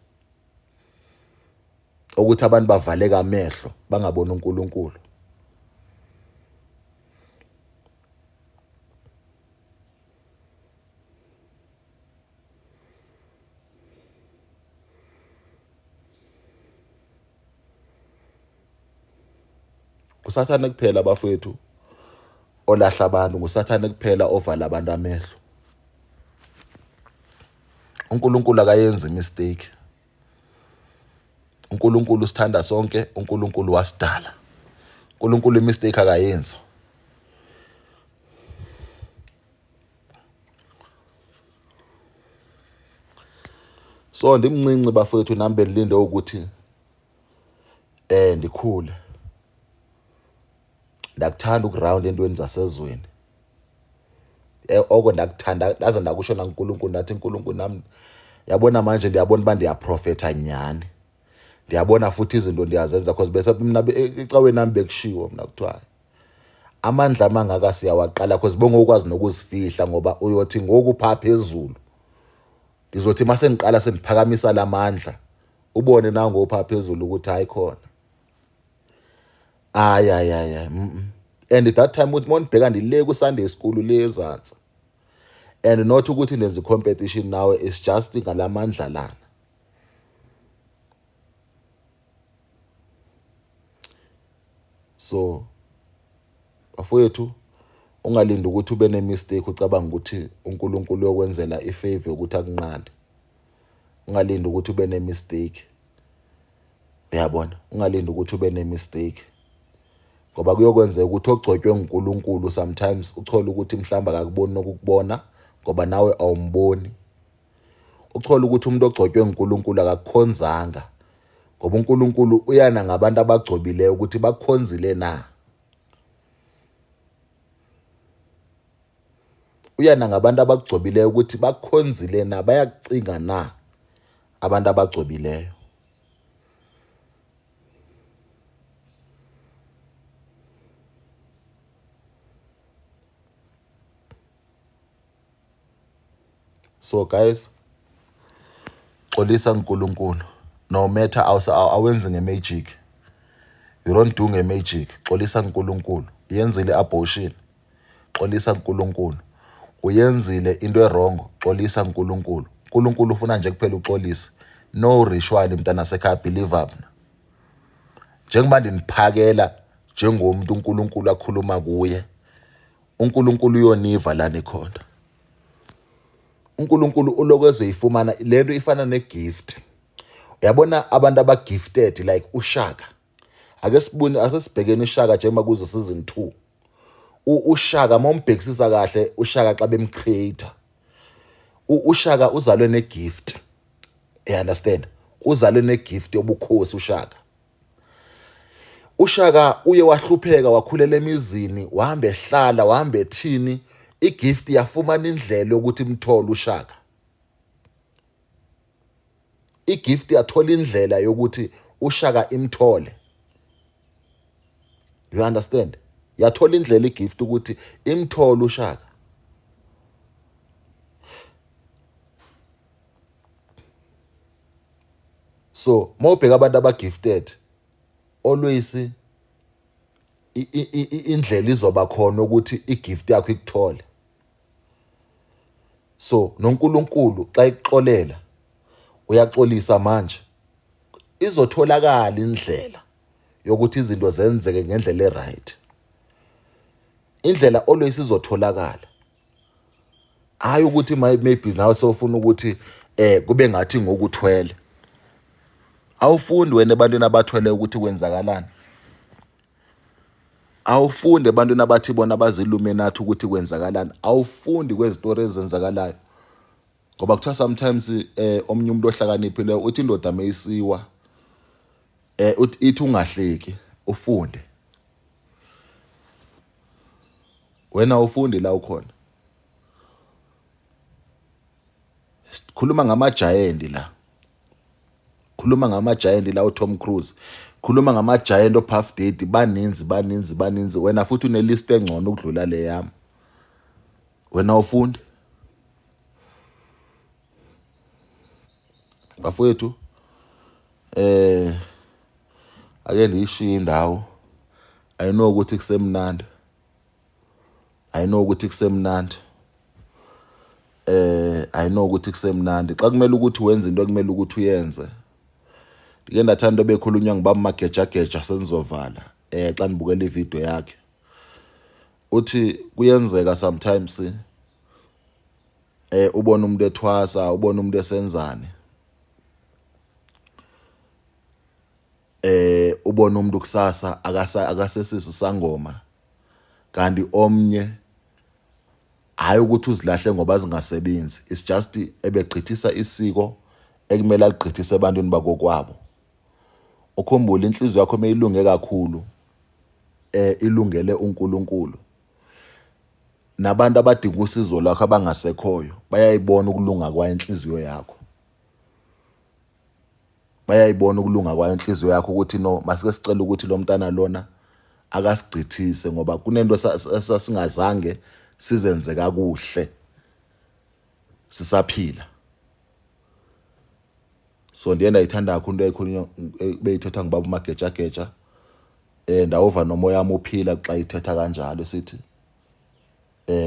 Ukuthi abantu bavaleka amehlo bangaboni uNkulunkulu. Usathane kuphela bafowethu olahla abantu, ngusathane kuphela ovala abantu amehlo. uNkulunkulu akayenzi mistake. uNkulunkulu usithanda sonke, uNkulunkulu wasidala. uNkulunkulu imistake akayenzi. So ndimncinci bafowethu nami bendilinde ukuthi ndikhule. Ndakuthanda ukuround entweni zasezweni. Oko ndakuthanda ndaze ndakusho nakuNkulunkulu ndathi uNkulunkulu nami yabona manje ndiyabona uba ndiyaprofetha nyhani. Ndiyabona futhi izinto ndiyazenza because bese mina ecaweni nami bekushiwo mina kuthiwa amandla amangaka siyawaqala because bongokwazi nokuzifihla ngoba uyothi ngoku pha phezulu ngizothi mase ngiqala sengiphakamisa lamandla ubone nango pha phezulu ukuthi hayi khona. Hayi hayi hayi. And that time uthi monibheka ndile ku Sunday school le ezantsi. And not ukuthi nenza competition nawe, it's just ngalamandla lana. So bafowethu ungalindi ukuthi ube ne-mistake ucabanga ukuthi uNkulunkulu uyokwenzela ifavor yokuthi akunqande. Ungalindi ukuthi ube ne-mistake. Uyabona, ungalindi ukuthi ube ne-mistake. Ngoba kuyokwenzeka ukuthi ogcotywe nguNkulunkulu sometimes uthole ukuthi mhlawumbe akakuboni nokukubona ngoba nawe awumboni. Uthole ukuthi umuntu ogcotywe nguNkulunkulu akakukhonzanga ngoba uNkulunkulu uyana ngabantu abagcobileyo ukuthi bakukhonzile na. Uyana ngabantu abagcobileyo ukuthi bakukhonzile na, bayakucinga na abantu abagcobileyo. So guys, xolisa uNkulunkulu. No matter awenzi ngemagic. You don't do ngemagic. Xolisa uNkulunkulu. Yenzile abortion. Xolisa uNkulunkulu. Uyenzile into ewrong. Xolisa uNkulunkulu. uNkulunkulu ufuna nje kuphela uxolise. No ritual mntana sekhaya, believe mina. Njengoba ndiniphakela njengomuntu uNkulunkulu akhuluma kuye. uNkulunkulu uyoniva la nikhona. uNkulunkulu uloko ezoyifumana lento ifana negift. Uyabona abantu abagifted like uShaka. Ake sibone, ake sibhekene uShaka njengoba kuzo season 2. uShaka mawumbhekisisa kahle uShaka xa bemcreator. uShaka uzalwe negift. You understand? Uzalwe negift yobukhosi uShaka. uShaka uye wahlupheka wakhulela emizini, wahamba ehlala, wahamba ethini, igift yafumana indlela yokuthi imthole uShaka. Igift yathola indlela yokuthi uShaka imthole. You understand? Yathola indlela igift ukuthi imthole uShaka. So mawubheka abantu abagifted always Indlela izoba khona ukuthi igift yakho ikuthole. So noNkulunkulu xa ekuxolela uyaxolisa manje, izotholakala indlela yokuthi izinto zenzeke ngendlela eright. Indlela always izotholakala. Hayi ukuthi maybe nawe sewufuna ukuthi kube ngathi ngokuthwele. Awufundi wena ebantwini abathwele ukuthi kwenzakalani. Awufundi ebantwini abathi bona bazilumenathi ukuthi kwenzakalani. Awufundi kwezitori ezenzakalayo. Ngoba kuthiwa sometimes omunye umuntu ohlakaniphile uthi indoda meyisiwa ithi ungahleki ufunde. Wena ufundi la ukhona. Sikhuluma ngama-giant la. Khuluma ngama-giant la uTom Cruise. Khuluma ngama-giant oPuff Daddy baninzi baninzi baninzi. Wena futhi une-list engcono ukudlula le yami. Wena ufundi. Bafowethu ake ndiyishiye indawo. I know ukuthi kusemnandi. I know ukuthi kusemnandi. I know ukuthi kusemnandi. Xa kumele ukuthi wenze into ekumele ukuthi uyenze. Ndike ndathanda into ebekhulunywa ngubaba Magejageja sengizovala xa ndibukela ividiyo yakhe. Uthi kuyenzeka sometimes ubone umuntu ethwasa, ubone umuntu esenzani. Ubone umuntu kusasa akasesisi sangoma kanti omnye hayi ukuthi uzilahle ngoba zingasebenzi, it's just ebegqithisa isiko ekumele aligqithise ebantwini bakokwabo. Ukhumbule inhliziyo yakho meyilunge kakhulu ilungele uNkulunkulu. Nabantu abadinga usizo lwakho abangasekhoyo bayayibona ukulunga kwayo inhliziyo yakho. Bayayibona ukulunga kwayo inhliziyo yakho ukuthi no, masike sicela ukuthi lo mntana lona akasigqithise ngoba kunento esasingazange sizenze kakuhle sisaphila. So ndiye ndayithanda kakhulu into eyayikhulunywa beyithethwa ngubaba uMagejageja. Ndawuva nomoya wami uphila xa ithetha kanjalo esithi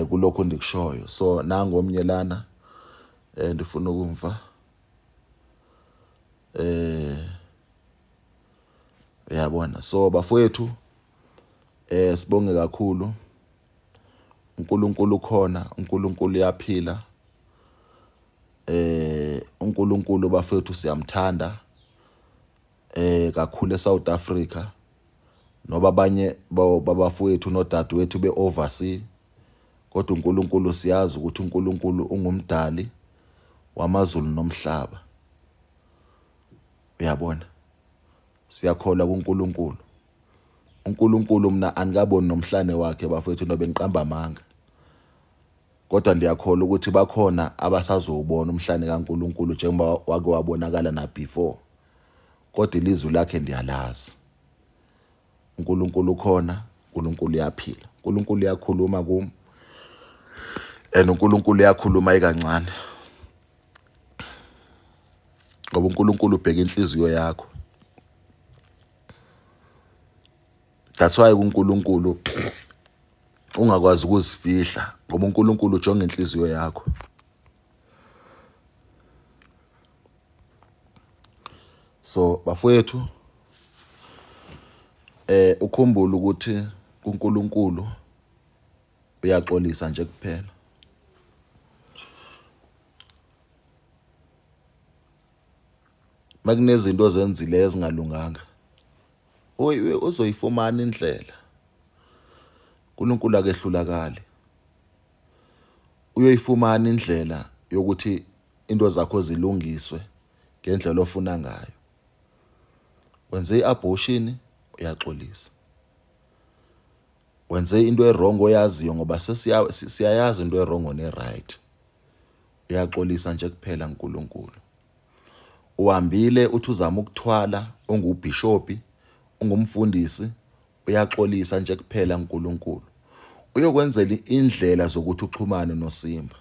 kulokhu ndikushoyo. So nangu omnye lana ndifuna ukumva. Uyabona. So bafowethu sibonge kakhulu. uNkulunkulu ukhona, uNkulunkulu uyaphila. uNkulunkulu bafethu siyamthanda kakhulu eSouth Africa noba abanye babafowethu nodadewethu be-overseas, kodwa uNkulunkulu siyazi ukuthi uNkulunkulu ungumdali wamazulu nomhlaba. Uyabona, siyakholwa kuNkulunkulu. uNkulunkulu mina anikaboni nomhlane wakhe bafowethu nobe niqamba amanga, kodwa ndiyakholwa ukuthi bakhona abasazowubona umhlane kaNkulunkulu njengoba wake wabonakala na before, kodwa ilizwi lakhe ndiyalazi. uNkulunkulu ukhona, uNkulunkulu uyaphila, uNkulunkulu uyakhuluma kum and uNkulunkulu uyakhuluma ikancane ngoba uNkulunkulu ubheka inhliziyo yakho. That's why uNkulunkulu ungakwazi ukuzifihla ngoba uNkulunkulu ujonga inhliziyo yakho. So bafowethu ukhumbule ukuthi uNkulunkulu uyaxolisa nje kuphela. Makunezinto ozenzileyo ezingalunganga uzoyifumana indlela. uNkulunkulu akehlulakali. Uyoyifumana indlela yokuthi into zakho zilungiswe ngendlela ofuna ngayo. Wenze i-abortion uyaxolisa. Wenze into e-wrong oyaziyo ngoba sesiyayazi into e-wrong ne-right. Uyaxolisa nje kuphela uNkulunkulu. Uhambile uthi uzama ukuthwala ungubhishopi, ungumfundisi, uyaxolisa nje kuphela uNkulunkulu. Uyokwenzela indlela zokuthi uxhumane noSimba.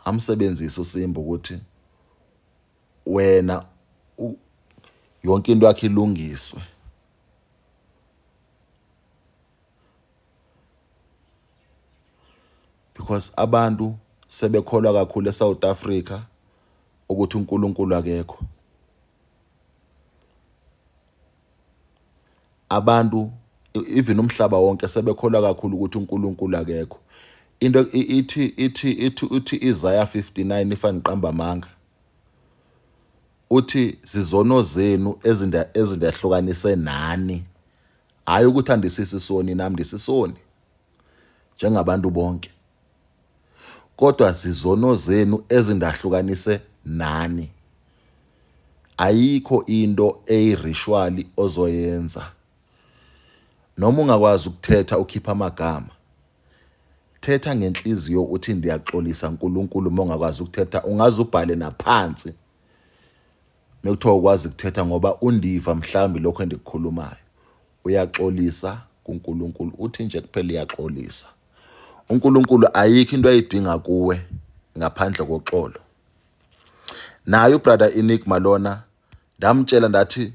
Amsebenzise uSimba ukuthi wena yonke into yakhe ilungiswe. Because abantu sebekholwa kakhulu eSouth Africa ukuthi uNkulunkulu akekho. Abantu even umhlaba wonke sebekholwa kakhulu ukuthi uNkulunkulu akekho. Into ithi ithi ithi uthi Isaiah 59 if angiqamba amanga. Uthi zizono zenu ezinda ezindahlukanise nani. Hayi ukuthi andisisi soni nami ndisisoni njengabantu bonke. Kodwa zizono zenu ezindahlukanise nani. Ayikho into eyiritual ozoyenza. Noma ungakwazi ukuthetha ukhipha amagama. Thetha ngenhliziyo uthi ndiyaxolisa uNkulunkulu uma ungakwazi ukuthetha ungaze ubhale naphansi. Mekuthiwa ukwazi ukuthetha ngoba undiva mhlawumbi lokho endikukhulumayo. Uyaxolisa kuNkulunkulu uthi nje kuphela uyaxolisa. uNkulunkulu ayikho into ayidinga kuwe ngaphandle koxolo. Naye ubrother Enigma lona ndamtshela ndathi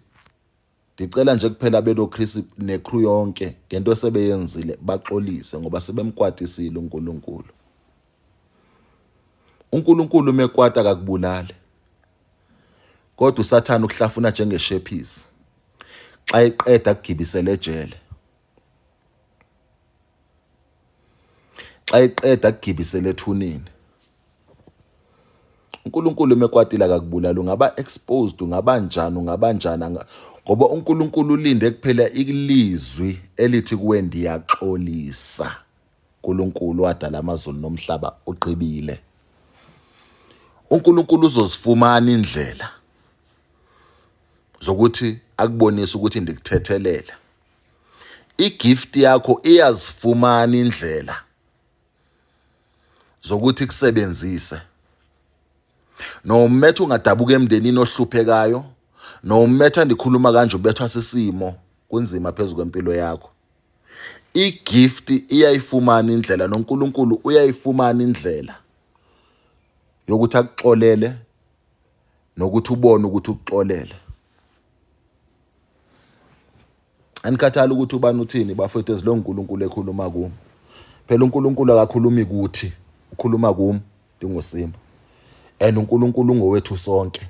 ndicela nje kuphela belo Chris necrew yonke ngento esebeyenzile baxolise ngoba sebemkwatisile uNkulunkulu. uNkulunkulu mekwata akakubulali. Kodwa uSathane ukuhlafuna njengeshephisi. Xa eqeda kugibisele ejele. Xa eqeda kugibisele ethuneni. uNkulunkulu mekwatile akakubulali ungaba exposed ungaba njani ungaba njani ngoba uNkulunkulu ulinde kuphela ilizwi elithi kuwe ndiyaxolisa. uNkulunkulu wadala amazulu nomhlaba ugqibile. uNkulunkulu uzozifumana indlela zokuthi akubonise ukuthi ndikuthethelela. Igift yakho iyazifumana indlela zokuthi kusebenzise. Nometha ungadabuka emndenini ohluphekayo, nometha ndikhuluma kanje ubethwa sisimo kunzima phezu kwempilo yakho. Igift iyayifumana indlela noNkulunkulu uyayifumana indlela yokuthi akuxolele nokuthi ubone ukuthi ukuxolele. Anikhathali ukuthi ubani uthini bafethu ezilo uNkulunkulu ekhuluma kum. Phela uNkulunkulu akakhulumi kuthi, ukhuluma kum ndinguSimba. And uNkulunkulu ungowethu sonke.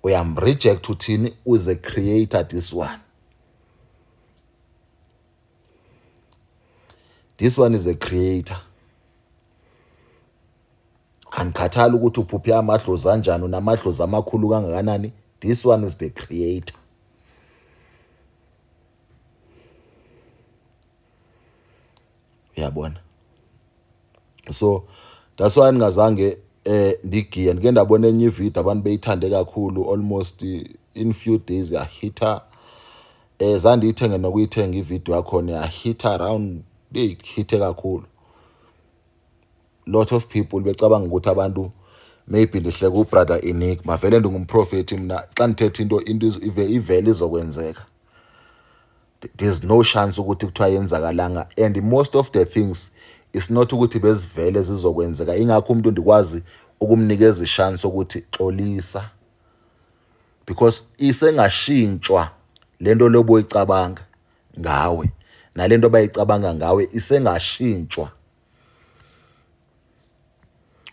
Uyam reject uthini uze creator this one. This one is a creator. Angikhathali ukuthi uphuphe amadlozi anjani unamadlozi amakhulu kangakanani. This one is the creator. Uyabona? So that's why ngingazange ndigiye ndike ndabona enye ivideo abantu beyithande kakhulu almost in few days yahitha zandiyithenge nokuyithenga ivideo yakhona yahitha around ihithe kakhulu. Lot of people becabanga ukuthi abantu maybe ndihleka ubrother Enigma vele ndingumprofeti mina xa ndithetha into into ivele izokwenzeka. There's no chance ukuthi kuthiwa yenzakalanga and most of the things is not ukuthi bezivele zizokwenzeka ingakho umuntu ndikwazi ukumnikeza ishance ukuthi xolisa because isengashintshwa lento loboyicabanga ngawe nalento abayicabanga ngawe isengashintshwa.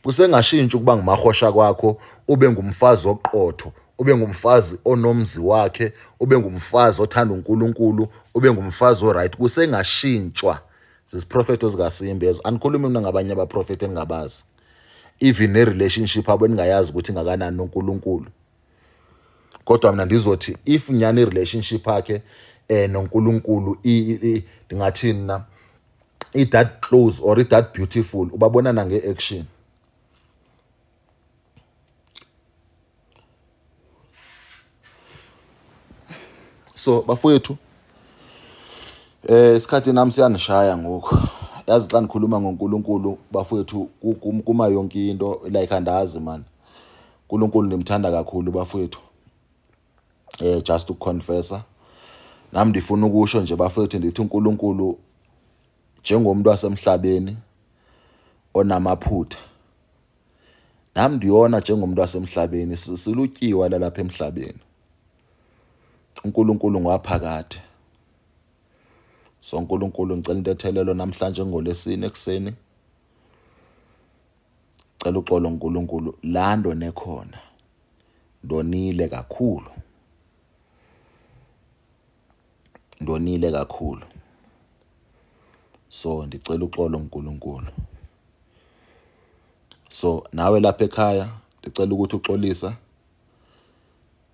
Kusengashintsha ukuba ngumahosha kwakho ube ngumfazi oqotho, ube ngumfazi onomzi wakhe, ube ngumfazi othanda uNkulunkulu, ube ngumfazi oright. Kusengashintshwa. Zisiprofetho zikaSimba ezo. Anikhulumi mina ngabanye abaprofethi engingabazi. Even ne-relationship abo eningayazi ukuthi ingakanani noNkulunkulu. Kodwa mina ndizothi if nyani i-relationship yakhe noNkulunkulu ndingathini na i that close or i that beautiful ubabona nange-action. So bafowethu isikhathi nami siyanishaya ngoku. Yazi xa nikhuluma ngoNkulunkulu bafowethu kuma yonke into like andazi man. uNkulunkulu ndimthanda kakhulu bafowethu. Just ukuconfessa. Nami ndifuna ukusho nje bafowethu ndithi uNkulunkulu njengomuntu wasemhlabeni onamaphutha. Nami ndiyona njengomuntu wasemhlabeni silutyiwa lalapha emhlabeni. uNkulunkulu ngwaphakade. So uNkulunkulu ngicela intethelelo namhlanje ngolesine ekuseni. Cela uxolo uNkulunkulu la ndone khona. Ndonile kakhulu. Ndonile kakhulu. So ndicela uxolo uNkulunkulu. So nawe lapha ekhaya ndicela ukuthi uxolisa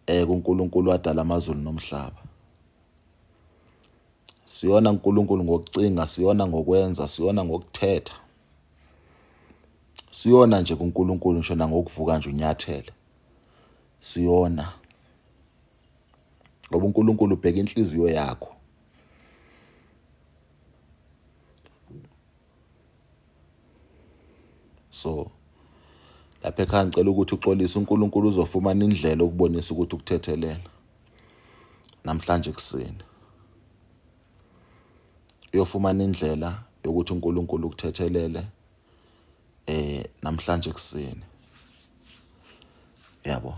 eh kuNkulunkulu wadala amazulu nomhlaba. Siyona uNkulunkulu ngokucinga, siyona ngokwenza, siyona ngokuthetha. Siyona nje kuNkulunkulu ngisho nangokuvuka nje unyathele. Siyona. Ngoba uNkulunkulu ubheka inhliziyo yakho. So lapha ekhaya ngicela ukuthi uxolise uNkulunkulu uzofumana indlela okubonisa ukuthi ukuthethelela namhlanje ekuseni. Uyofumana indlela yokuthi uNkulunkulu ukuthethelele eh namhlanje ekuseni. Yabo.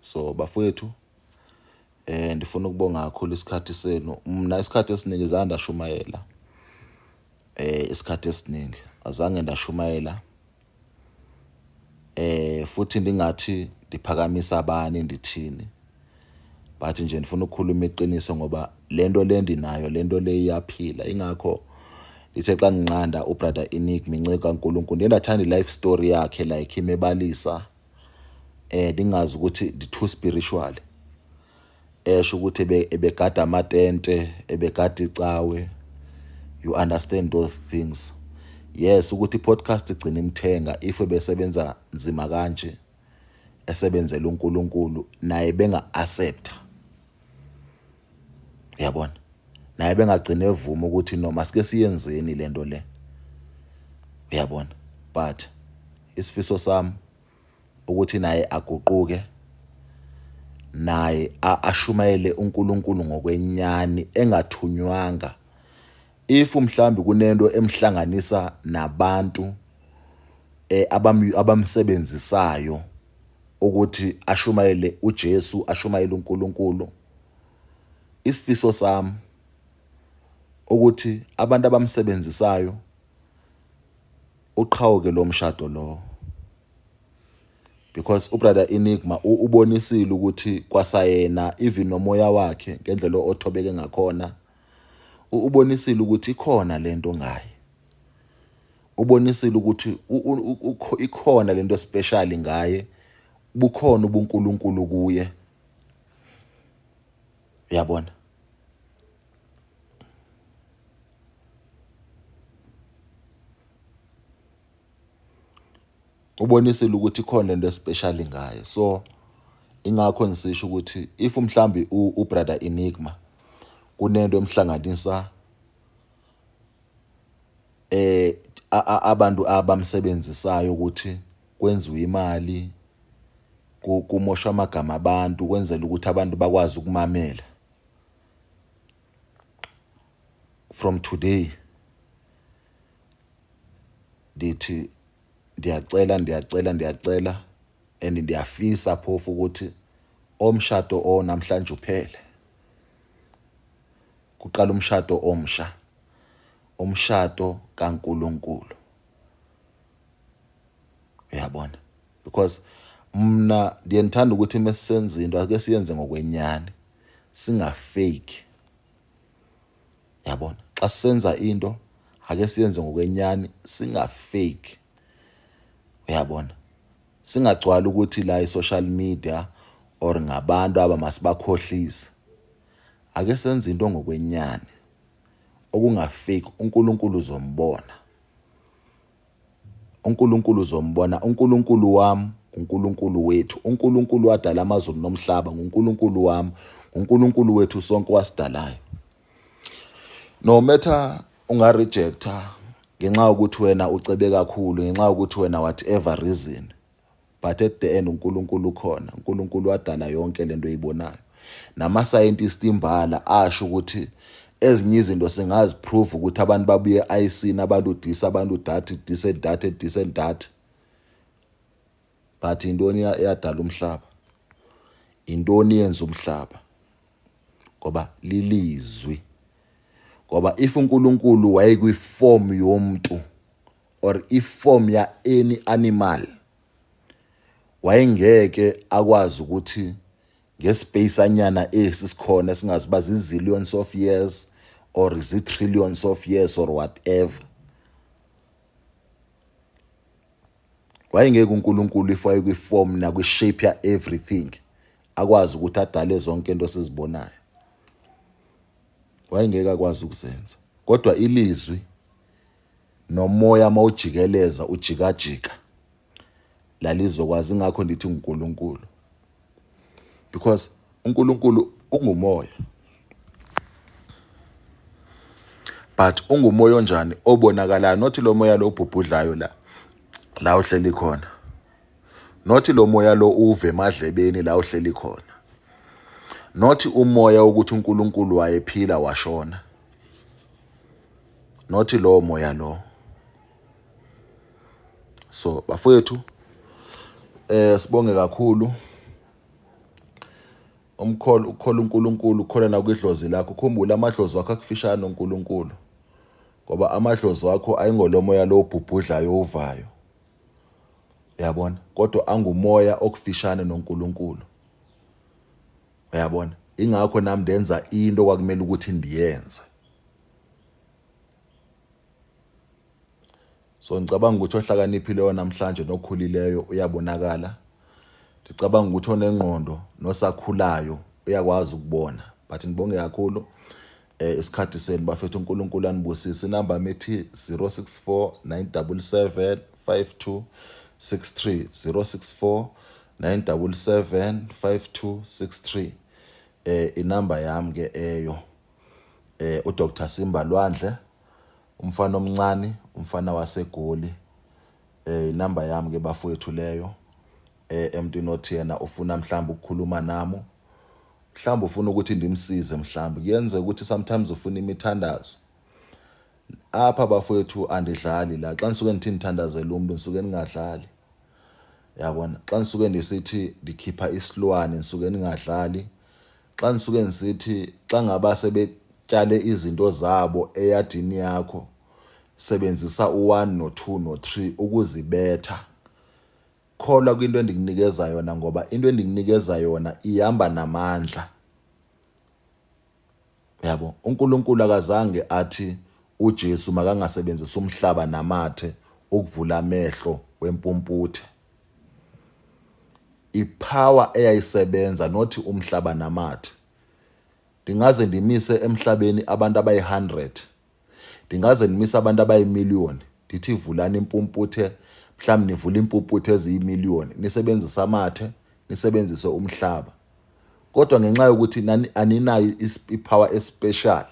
So bafowethu eh ndifuna ukubonga kakhulu isikhathi senu. Mina isikhathi esiningi zange ndashumayela. Eh isikhathi esiningi azange ndashumayela. Eh futhi ndingathi ndiphakamisa abani ndithini. But nje ndifuna ukukhuluma iqiniso ngoba lento le ndinayo lento le iyaphila ingakho ndithe xa ndinqanda ubrother Enigma inceku kaNkulunkulu ndiye ndathanda i-life story yakhe like imebalisa eh ndingazi ukuthi ndi too spiritual esho ukuthi ebegada amatente ebegada icawe you understand those things yes ukuthi i-podcast igcina imthenga if ebesebenza nzima kanje esebenzela uNkulunkulu naye benga accepta uyabona naye bengagcina evuma ukuthi noma sike siyenzeni lento le uyabona but isifiso sami ukuthi naye aguquke naye ashumayele uNkulunkulu ngokwenyani engathunywanga if mhlambi kunento emhlanganisa nabantu eh abamsebenzisayo ukuthi ashumayele uJesu ashumayele uNkulunkulu isifiso sami ukuthi abantu abamsebenzisayo uqhawuke lo mshado lo because ubrother Enigma ubonisile ukuthi kwasayena even nomoya wakhe ngendlela othobeke ngakhona ubonisile ukuthi ikhona lento ngaye ubonisile ukuthi ikhona lento special ngaye bukhona ubuNkulunkulu kuye uyabona ubonisile ukuthi ikhona lento especial ngaye so ingakho ngisisho ukuthi if mhlambi ubrother Enigma kunento emhlanganisa eh abantu abamsebenzisayo ukuthi kwenziwe imali kumoshwa amagama abantu kwenzela ukuthi abantu bakwazi ukumamela from today ndithi ndiyacela ndiyacela ndiyacela and ndiyafisa phofu ukuthi omshado o namhlanje uphele kuqala umshado omsha umshado kaNkuluNkulu uyabona because mna ndiye ndithanda ukuthi mesisenza into ake siyenze ngokwenyani singafake yabona xa sisenza into ake siyenze ngokwenyani singafake uyabona singagcwali ukuthi la i-social media or ngabantu aba masibakhohlise ake senze into ngokwenyani okungafake uNkulunkulu uzombona uNkulunkulu uzombona uNkulunkulu wami uNkulunkulu wethu uNkulunkulu wadala amazulu nomhlaba nguNkulunkulu wami uNkulunkulu wethu sonke wasidalayo no matter unga-rejecta ngenxa yokuthi wena ucebe kakhulu ngenxa yokuthi wena whatever reason but at the end uNkulunkulu ukhona uNkulunkulu wadala yonke lento oyibonayo nama scientist imbala asho ukuthi ezinye izinto singaziprove ukuthi abantu babuye e-icini abantu this abantu that this and that this and that but intoni eyadala umhlaba intoni yenza umhlaba ngoba lilizwi. Ngoba if uNkulunkulu wayekwi-form yomuntu or i-form ya any animal, wayengeke akwazi ukuthi ngespace anyana esi sikhona esingazi uba zii-zillions of years or zii-trillions of years or whatever. Wayengeke uNkulunkulu if wayekwi-form nakwi-shape ya everything akwazi ukuthi adale zonke into esizibonayo. Wayengeke akwazi ukuzenza. Kodwa ilizwi nomoya mawujikeleza ujikajika lalizokwazi, ingakho ndithi nguNkulunkulu, because uNkulunkulu ungumoya, but ungumoya onjani? Obonakalayo, not lo moya lo obhubhudlayo la la uhleli khona, not lo moya lo uve emadlebeni la uhleli khona, not umoya ukuthi uNkulunkulu wayephila washona, not lowo moya lo. So bafowethu, sibonge kakhulu umkholo ukukhola uNkulunkulu, ukukhola nakwidlozi lakho. Ukhumbule amadlozi wakho akufishane noNkulunkulu, ngoba amadlozi wakho ayingolomoya lo obhubhudlayo uvayo, uyabona, kodwa angumoya okufishane noNkulunkulu, uyabona. Ingakho nami ndenza into kwakumele ukuthi ndiyenze. So ngicabanga ukuthi ohlakaniphileyo namhlanje nokhulileyo uyabonakala. Ngicabanga ukuthi onengqondo nosakhulayo uyakwazi ukubona. But ngibonge kakhulu isikhathi senu bafethu, uNkulunkulu anibusise. Inamba yami ithi 064 977 5263, 064 977 5263, inamba yami ke eyo, uDr Simba Lwandle, umfana omncane, umfana waseGoli. Inamba yami ke bafowethu leyo. Emntwini othi yena ufuna mhlawumbe ukukhuluma nami, mhlawumbe ufuna ukuthi ndimsize, mhlawumbe kuyenzeka ukuthi sometimes ufuna imithandazo apha bafowethu. Andidlali la. Xa ndisuke ndithi ndithandazela umuntu, ndisuke ndingadlali, yabona. Xa ndisuke ndisithi ndikhipha isilwane, ndisuke ndingadlali. Xa ndisuke ndisithi xa ngaba sebetyale izinto zabo eyadini yakho, sebenzisa u-1 no-2 no-3 ukuzibetha, kholwa kwinto endikunikeza yona, ngoba into endikunikeza yona ihamba namandla, yabo. UNkulunkulu akazange athi uJesu makangasebenzisa umhlaba namathe ukuvula amehlo wempumputhe. Ipower eyayisebenza, nothi umhlaba namathe. Ndingaze ndimise emhlabeni abantu abayi-100, ndingaze ndimise abantu abayimiliyoni, ndithi vulani impumputhe, mhlawumbi nivule impumputhe eziyimiliyoni nisebenzise amathe, nisebenzise umhlaba, kodwa ngenxa yokuthi nani aninayo ipower especial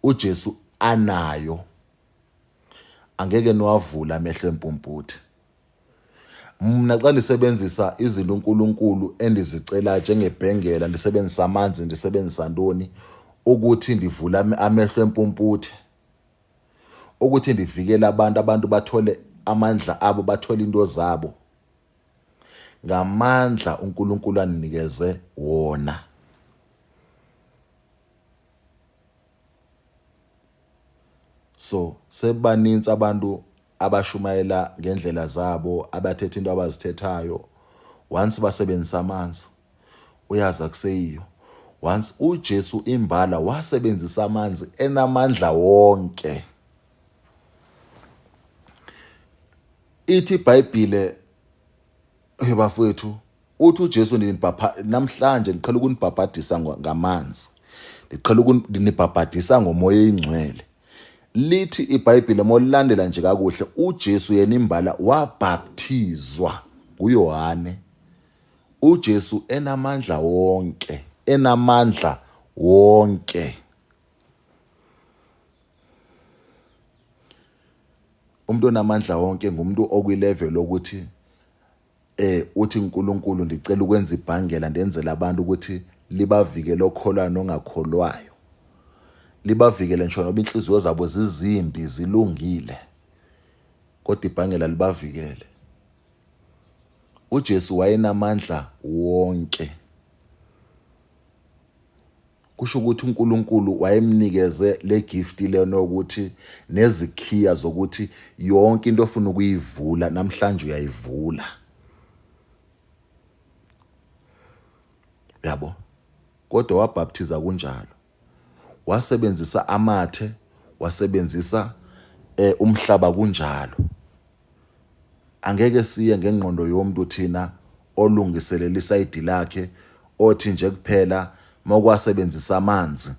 uJesu anayo, angeke niwavule amehlo empumputhe. Mna xa ndisebenzisa izinto uNkulunkulu endizicela njengebhengela, ndisebenzisa amanzi, ndisebenzisa ntoni ukuthi ndivule amehlo empumputhe, ukuthi ndivikele abantu, abantu bathole amandla abo, bathole into zabo ngamandla uNkulunkulu aninikeze wona. So sebaninzi abantu abashumayela ngendlela zabo, abathetha into abazithethayo. Once basebenzisa amanzi, uyazi akuseyiyo. Once uJesu imbala wasebenzisa amanzi enamandla wonke. Ithi iBhayibhile, hey bafowethu, uthi uJesu ndinibhapha namhlanje, ndiqhela ukunibhabhadisa ngamanzi, ndiqhela ukunibhabhadisa ngomoya oyingcwele. Lithi iBhayibhile molilandela nje kakuhle, uJesu yena imbala wabhaptizwa nguYohane, uJesu enamandla wonke, enamandla wonke. Umuntu onamandla wonke ngumuntu okwilevel ukuthi uthi uNkulunkulu ndicela ukwenza ibhangela, ndenzele abantu ukuthi libavikele, okholwayo nongakholwayo, libavikele ngisho noba inhliziyo zabo zizimbi, zilungile, kodwa ibhangela libavikele. uJesu wayenamandla wonke. Kusho ukuthi uNkulunkulu wayemnikeze le gift lena ukuthi nezikhiya zokuthi yonke into ofuna ukuyivula namhlanje uyayivula. Yabo. Kodwa wabhaptiza kunjalo. Wasebenzisa amathe, wasebenzisa eh, umhlaba kunjalo. Angeke siye ngengqondo yomuntu thina olungiselela isayidi lakhe othi nje kuphela mawukwasebenzisa amanzi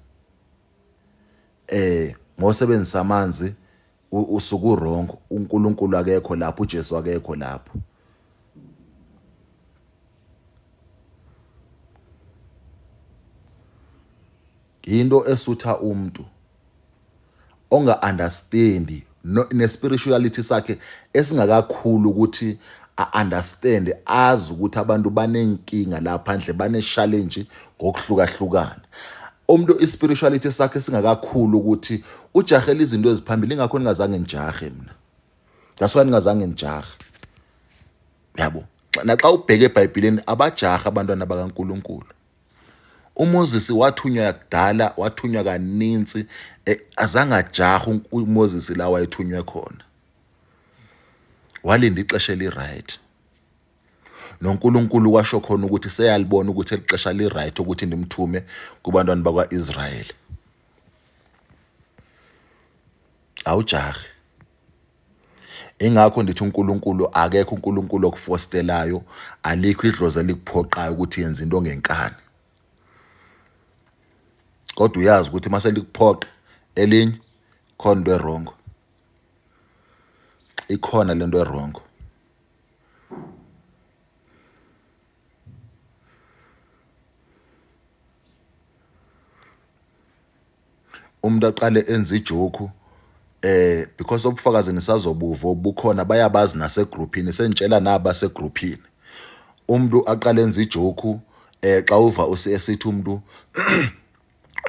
eh ngosebenzisa amanzi usuku wrong uNkulunkulu akekho lapho uJesu akekho lapho into esutha umuntu onga understand no, ne spirituality sakhe esingakakhulu ukuthi a understand azi ukuthi abantu banenkinga la phandle bane challenge ngokuhlukahlukana umuntu ispirituality sakhe singakakhulu ukuthi ujahela izinto eziphambili ingakho ningazange nijahe mina that's why ningazange nijahe yabo naxa ubheke eBhayibhelini abajaha abantwana bakaNkuluNkulu uMoses wathunywa kudala wathunywa kaninzi eh, azange ajahe uMoses la wayethunywe khona walinda ixesha eli-right noNkulunkulu kwasho khona ukuthi seyalibona ukuthi elixesha li-right ukuthi ndimthume kubantwana bakwa-Israyeli awujahi Ingakho ndithi uNkulunkulu akekho uNkulunkulu okufostelayo, alikho idlozi elikuphoqayo ukuthi yenza into ngenkani. Kodwa uyazi ukuthi mase likuphoqa elinye khona into erongo. Ikhona lento erongo. Umuntu aqale enze ijoke eh because obufakazi nisazobuva obukhona bayabazi nasegroupini sengitshela naba segroupini umuntu aqale enze ijoke eh xa uva esithi umuntu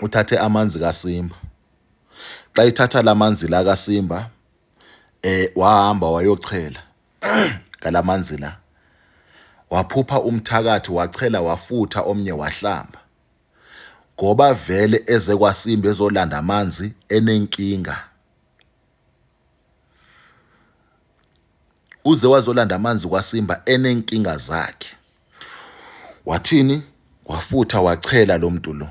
uthathe amanzi kaSimba xa ithatha lamanzi la kaSimba eh wahamba wayochela ngalamanzi la waphupha umthakathi wachela wafutha omnye wahlamba ngoba vele eze kwaSimba ezolanda amanzi enenkinga uze wazolanda amanzi kwaSimba enenkinga zakhe wathini wafutha wachela lo muntu lo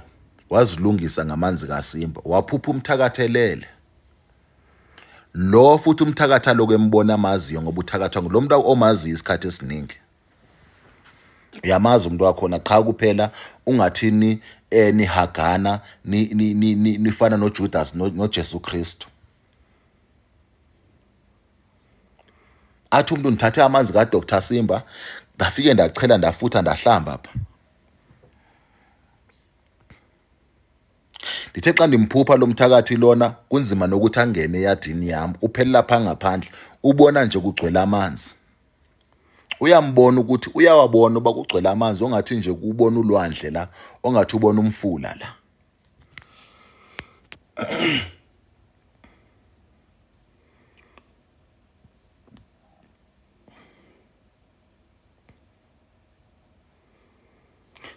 wazilungisa ngamanzi kaSimba waphupha umthakathelele lo futhi umthakatha lokho embona amaziyo ngoba uthakathwa ngulo muntu omaziyo isikhathi esiningi uyamazi umuntu wakhona qha kuphela ungathini eh nihagana nifana noJudas noJesu Kristu athi umuntu ndithathe amanzi kaDr Simba ndafike ndachela ndafutha ndahlamba pha ndithe xa ndimphupha lo mthakathi lona kunzima nokuthi angene eyadini yam uphelela pha ngaphandle ubona nje kugcwele amanzi uyambona ukuthi uyawabona uba kugcwele amanzi ongathi nje kubona ulwandle la ongathi ubona umfula la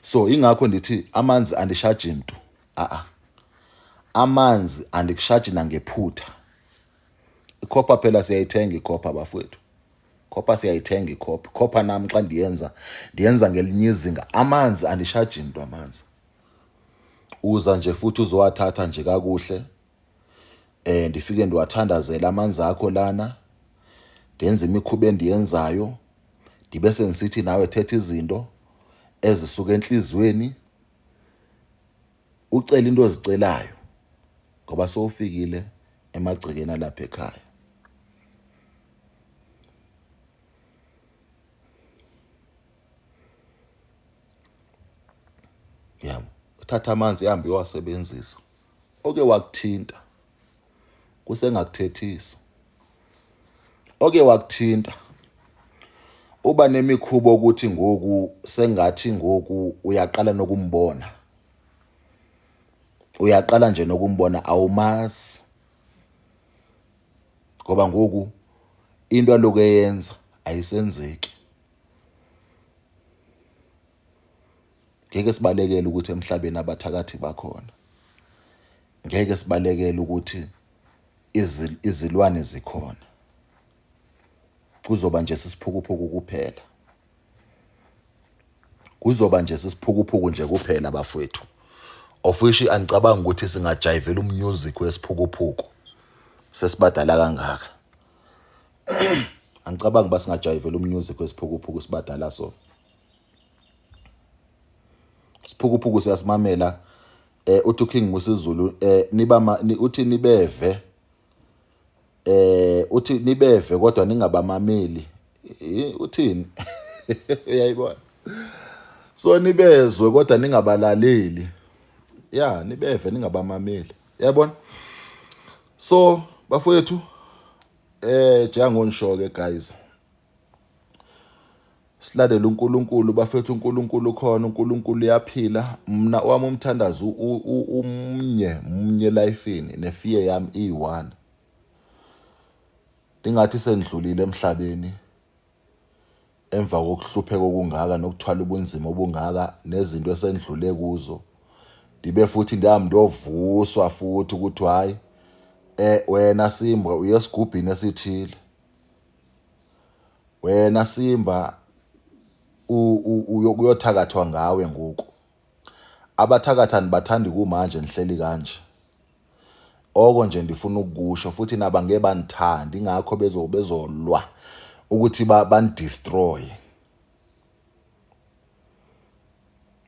so ingakho ndithi amanzi andishaji mntu a-a amanzi andikushaji nangephutha ikhopha phela siyayithenga ikhopha bafowethu khopha siyayithenga ikhopha khopha nami xa ndiyenza ndiyenza ngelinye izinga amanzi andishaji mntu amanzi uza nje futhi uzowathatha nje kakuhle eh ndifike ndiwathandazela amanzi akho lana ndenze imikhuba endiyenzayo ndibe sengisithi nawe thetha izinto ezisuka enhliziyweni ucela into ozicelayo ngoba sowufikile emagcekeni alapha ekhaya yabo uthatha amanzi ihambe iwasebenzisa oke wakuthinta kusengakuthethisa oke wakuthinta uba nemikhuba ukuthi ngoku sengathi ngoku uyaqala nokumbona uyaqala nje nokumbona awumazi ngoba ngoku into aloku eyenza ayisenzeki. Ngeke sibalekele ukuthi emhlabeni abathakathi bakhona. Ngeke sibalekele ukuthi izilwane zikhona. Kuzoba nje sisiphukuphuku kuphela. Kuzoba nje sisiphukuphuku nje kuphela bafowethu. Of which angicabangi ukuthi singajayivela umusic wesiphukuphuku sesibadala kangaka. Angicabangi uba singajayivela umusic wesiphukuphuku sibadala so. Siphukuphuku siyasimamela eh uthi uKing Musizulu eh niba uthi nibeve eh uthi nibeve kodwa ningabamameli uthini uyayibona so nibezwe kodwa ningabalaleli ya nibeve ningabamameli yabona so bafowethu eh njengonisho ke guys silandele uNkulunkulu bafethu uNkulunkulu ukhona uNkulunkulu uyaphila mna owami umthandazo umnye mnye lifeini nefiye yami iyi-one ndingathi sendlulile emhlabeni emva kokuhlupheka okungaka nokuthwala ubunzima obungaka nezinto esendlule kuzo ndibe futhi ndihamba ndiyovuswa futhi ukuthi hayi eh wena Simbwa uye esigubhini esithile wena Simba uyothakathwa ngawe ngoku abathakathi anibathandi kumanje nihleli kanje oko nje ndifuna ukukusho futhi naba ngeke banithandi ingakho bezolwa ukuthi banidestroy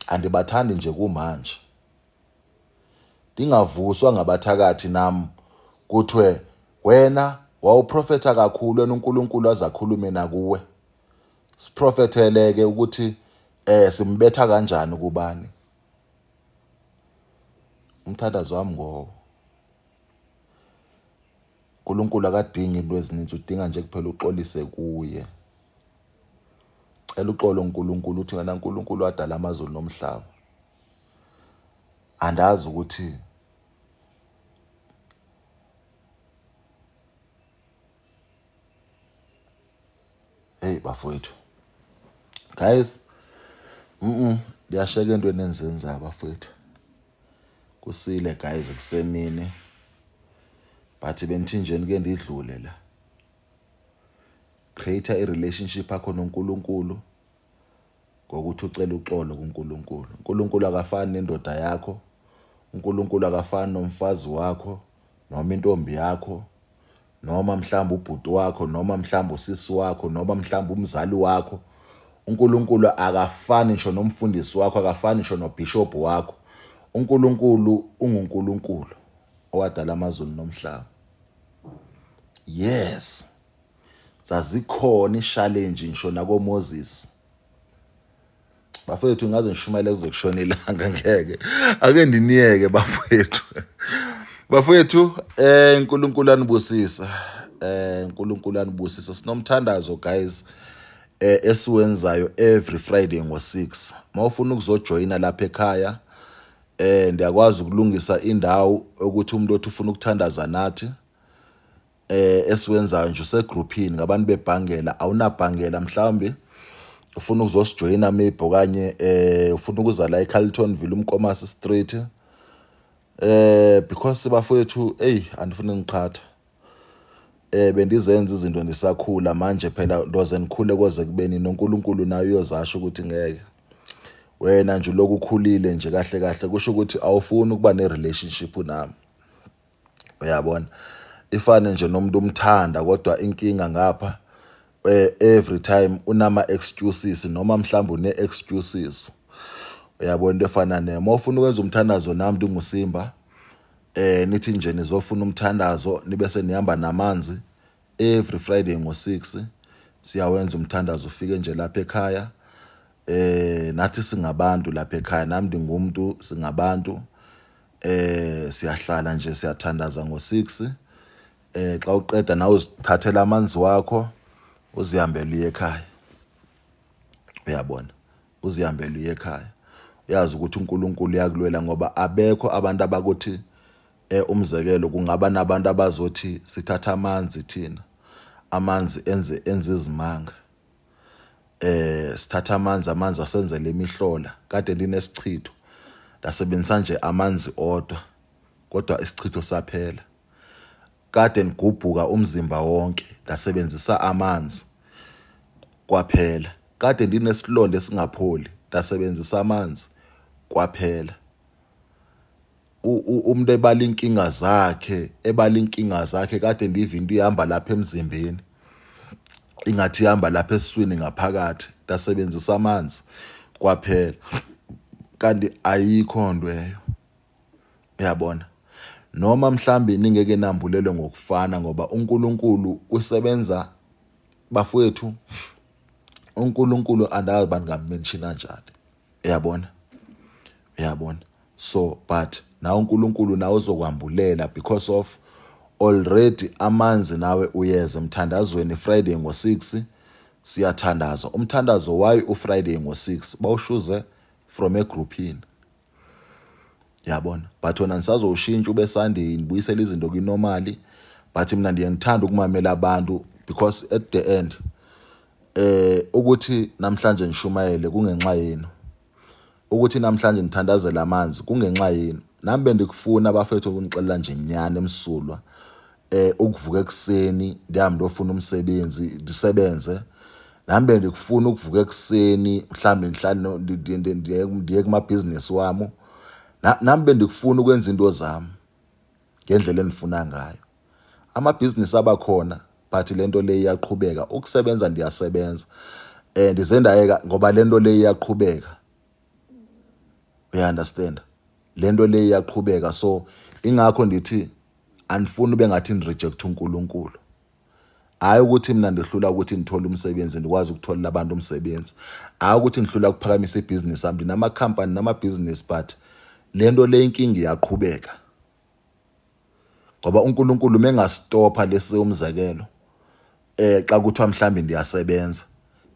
andibathandi nje kumanje ndingavuswa ngabathakathi nam kuthiwe wena wawuprofetha kakhulu wena uNkulunkulu azakhulume nakuwe siprofethele ke ukuthi eh simbetha kanjani kubani umthandazo wami ngowo uNkulunkulu akadingi into ezininzi udinga nje kuphela uxolise kuye cela uxolo uNkulunkulu uthi wena uNkulunkulu wadala amazulu nomhlaba andazi ukuthi hey bafowethu guys mhm ndiyasheka entweni endizenzayo bafowethu kusile guys kusemini but bendithinjeni ke ndidlule la create a relationship yakho noNkulunkulu ngokuthi ucele uxolo kuNkulunkulu. uNkulunkulu akafani nendoda yakho, uNkulunkulu akafani nomfazi wakho noma intombi yakho noma mhlawumbe ubhuti wakho noma mhlawumbe usisi wakho noma mhlawumbe umzali wakho. uNkulunkulu akafani ngisho nomfundisi wakho, akafani ngisho nobishop wakho. uNkulunkulu unguNkulunkulu owadala amazulu nomhlaba. Yes. Zazikhona ishalenji ngisho nakoMoses. Bafethu ngaze ngishumayele kuze kushone ilanga ngeke. Ake ndiniyeke bafethu. Bafethu eh uNkulunkulu anibusisa. Eh uNkulunkulu anibusisa. Sinomthandazo guys eh esiwenzayo every Friday ngo6. Mawufuna ukuzojoyina lapha ekhaya eh ndiyakwazi ukulungisa indawo ukuthi umuntu othi ufuna ukuthandaza nathi eh esiwenzayo nje usegroupini ngabantu bebhangela awunabhangela mhlawumbe ufuna ukuzosijoyina maybe okanye eh ufuna ukuza la eCarltonville uMkomasi Street eh because bafowethu hey andifuni ngiqhatha eh bendizenza izinto ndisakhula manje phela ndoze ngikhule koze kubeni noNkulunkulu naye uyozasho ukuthi ngeke wena nje lokhu ukhulile nje kahle kahle kusho ukuthi awufuni ukuba ne relationship nami uyabona ifane nje nomuntu umthanda kodwa inkinga ngapha eh, every time unama excuses noma mhlawumbe une excuses uyabona into efana ne uma ufuna ukwenza umthandazo nami ndinguSimba eh nithi nje nizofuna umthandazo nibe senihamba namanzi every Friday ngo6 siyawenza umthandazo ufike nje lapha ekhaya eh nathi singabantu lapha ekhaya nami ndingumuntu singabantu eh siyahlala nje siyathandaza ngo6 eh xa uqeda nawe uzithathela amanzi wakho uzihambele uye ekhaya uyabona uzihambele uye ekhaya uyazi ukuthi uNkulunkulu uyakulwela ngoba abekho abantu abakuthi eh umzekelo kungaba nabantu abazothi sithatha amanzi thina amanzi enze enze izimanga. Sithatha amanzi, amanzi asenzele imihlola. Kade ndinesichitho, ndasebenzisa nje amanzi odwa, kodwa isichitho saphela. Kade ndigubhuka umzimba wonke, ndasebenzisa amanzi, kwaphela. Kade ndinesilonda esingapholi, ndasebenzisa amanzi, kwaphela. Umuntu ebala inkinga zakhe, ebala inkinga zakhe, kade ndiva into ihamba lapha emzimbeni, ingathi ihamba lapha esiswini ngaphakathi, ndasebenzisa amanzi, kwaphela. Kanti ayikho nto eyo, uyabona. Noma mhlambi ningeke nambulelwe ngokufana, ngoba uNkulunkulu usebenza, bafowethu. uNkulunkulu andazi uba ndingammenshina kanjani, uyabona, uyabona. So but nawe uNkulunkulu nawe uzokwambulela, because of already amanzi nawe uyeza emthandazweni Friday ngo-6 siyathandaza. Umthandazo why uFriday ngo-6 bawushuze from egroupini, yabona. But wona nisazowushintsha ube Sunday, nibuyisele izinto kwinormali. But mina ndiye ngithanda ukumamela abantu, because at the end ukuthi namhlanje ngishumayele kungenxa yenu, ukuthi namhlanje ngithandazela amanzi kungenxa yenu. Nami bendikufuna, bafethu, ukunixelela nje nyani emsulwa, ukuvuka ekuseni ndihambe ndiyofuna umsebenzi, ndisebenze. Nami bendikufuna ukuvuka ekuseni, mhlawumbe ngihlale ndiye kumabhizinisi wami. Nami bendikufuna ukwenza into zami ngendlela endifuna ngayo. Amabhizinisi abakhona, but lento le iyaqhubeka. Ukusebenza ndiyasebenza, ndize ndayeka ngoba lento le iyaqhubeka, uya understand? Lento le iyaqhubeka. So ingakho ndithi andifuni ube ngathi nireject uNkulunkulu. Hayi ukuthi mina ndihlula ukuthi ngithole umsebenzi, ndikwazi ukutholela abantu umsebenzi. Hayi ukuthi ngihlula ukuphakamisa ibhizinisi yami, ndinamakhampani namabhizinisi, but lento le inkinga iyaqhubeka, ngoba uNkulunkulu mengastopha lesi, umzekelo, xa kuthiwa mhlambi ndiyasebenza,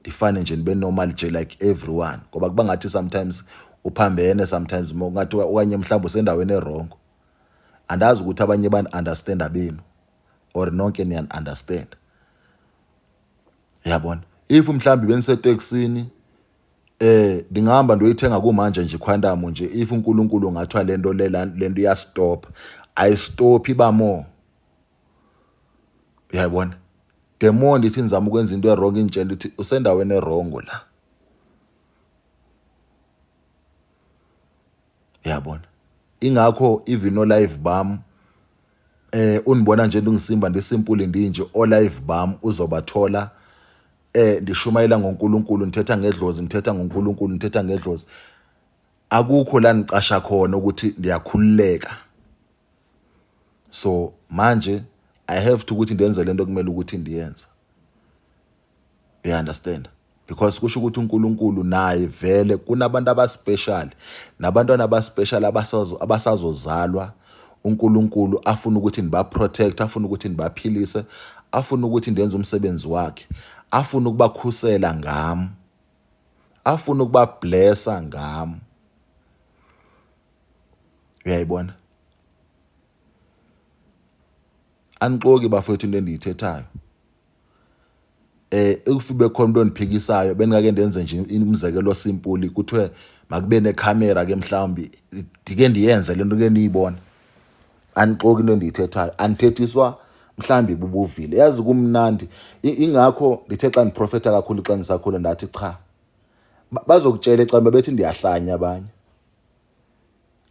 ndifane nje ndibe normal nje like everyone, ngoba kuba ngathi sometimes uphambene, sometimes ngathi okanye mhlawumbe usendaweni ewrong. Andazi ukuthi abanye bani understand abenu or nonke niyan understand, yabona. If mhlambi beniseteksini, ndingahamba ndoyithenga kumanje nje quantum nje. If uNkulunkulu ngathiwa lento le, lento iyastop, ayistop, iba more, uyayibona. The more ndithi ngizama ukwenza into ewrong, ingitshela ukuthi usendaweni ewrong la, uyabona. Ingakho even o live bam, unibona nje ndingisimba, ndisimple ndinje, o live bam uzobathola ndishumayela ngoNkulunkulu, ngithetha ngedlozi, ngithetha ngoNkulunkulu, ngithetha ngedlozi. Akukho la ngicasha khona ukuthi ndiyakhululeka. So manje I have to ukuthi ndenze lento kumele ukuthi ndiyenze, you understand? Because kusho ukuthi uNkulunkulu naye vele kunabantu abaspecial nabantwana abaspecial abasazozalwa, uNkulunkulu afuna ukuthi niba protect, afuna ukuthi nibaphilise, afuna ukuthi ndenze umsebenzi wakhe, afuna ukubakhusela ngam, afuna ukubablessa ngam, uyayibona. Anixoki, bafowethu, into endiyithethayo. If bekhona umuntu ondiphikisayo, bendingake ndenze nje umzekelo simple, kuthiwe makube nekhamera ke, mhlawumbi ndike ndiyenze le nto ke niyibona. Anixoki into endiyithethayo, andithethiswa mhlawumbi bubuvile. Yazi kumnandi, ingakho ndithe xa ndiprofetha kakhulu xa ndisakhula, ndathi cha, bazokutshela ecaleni babethi ndiyahlanya.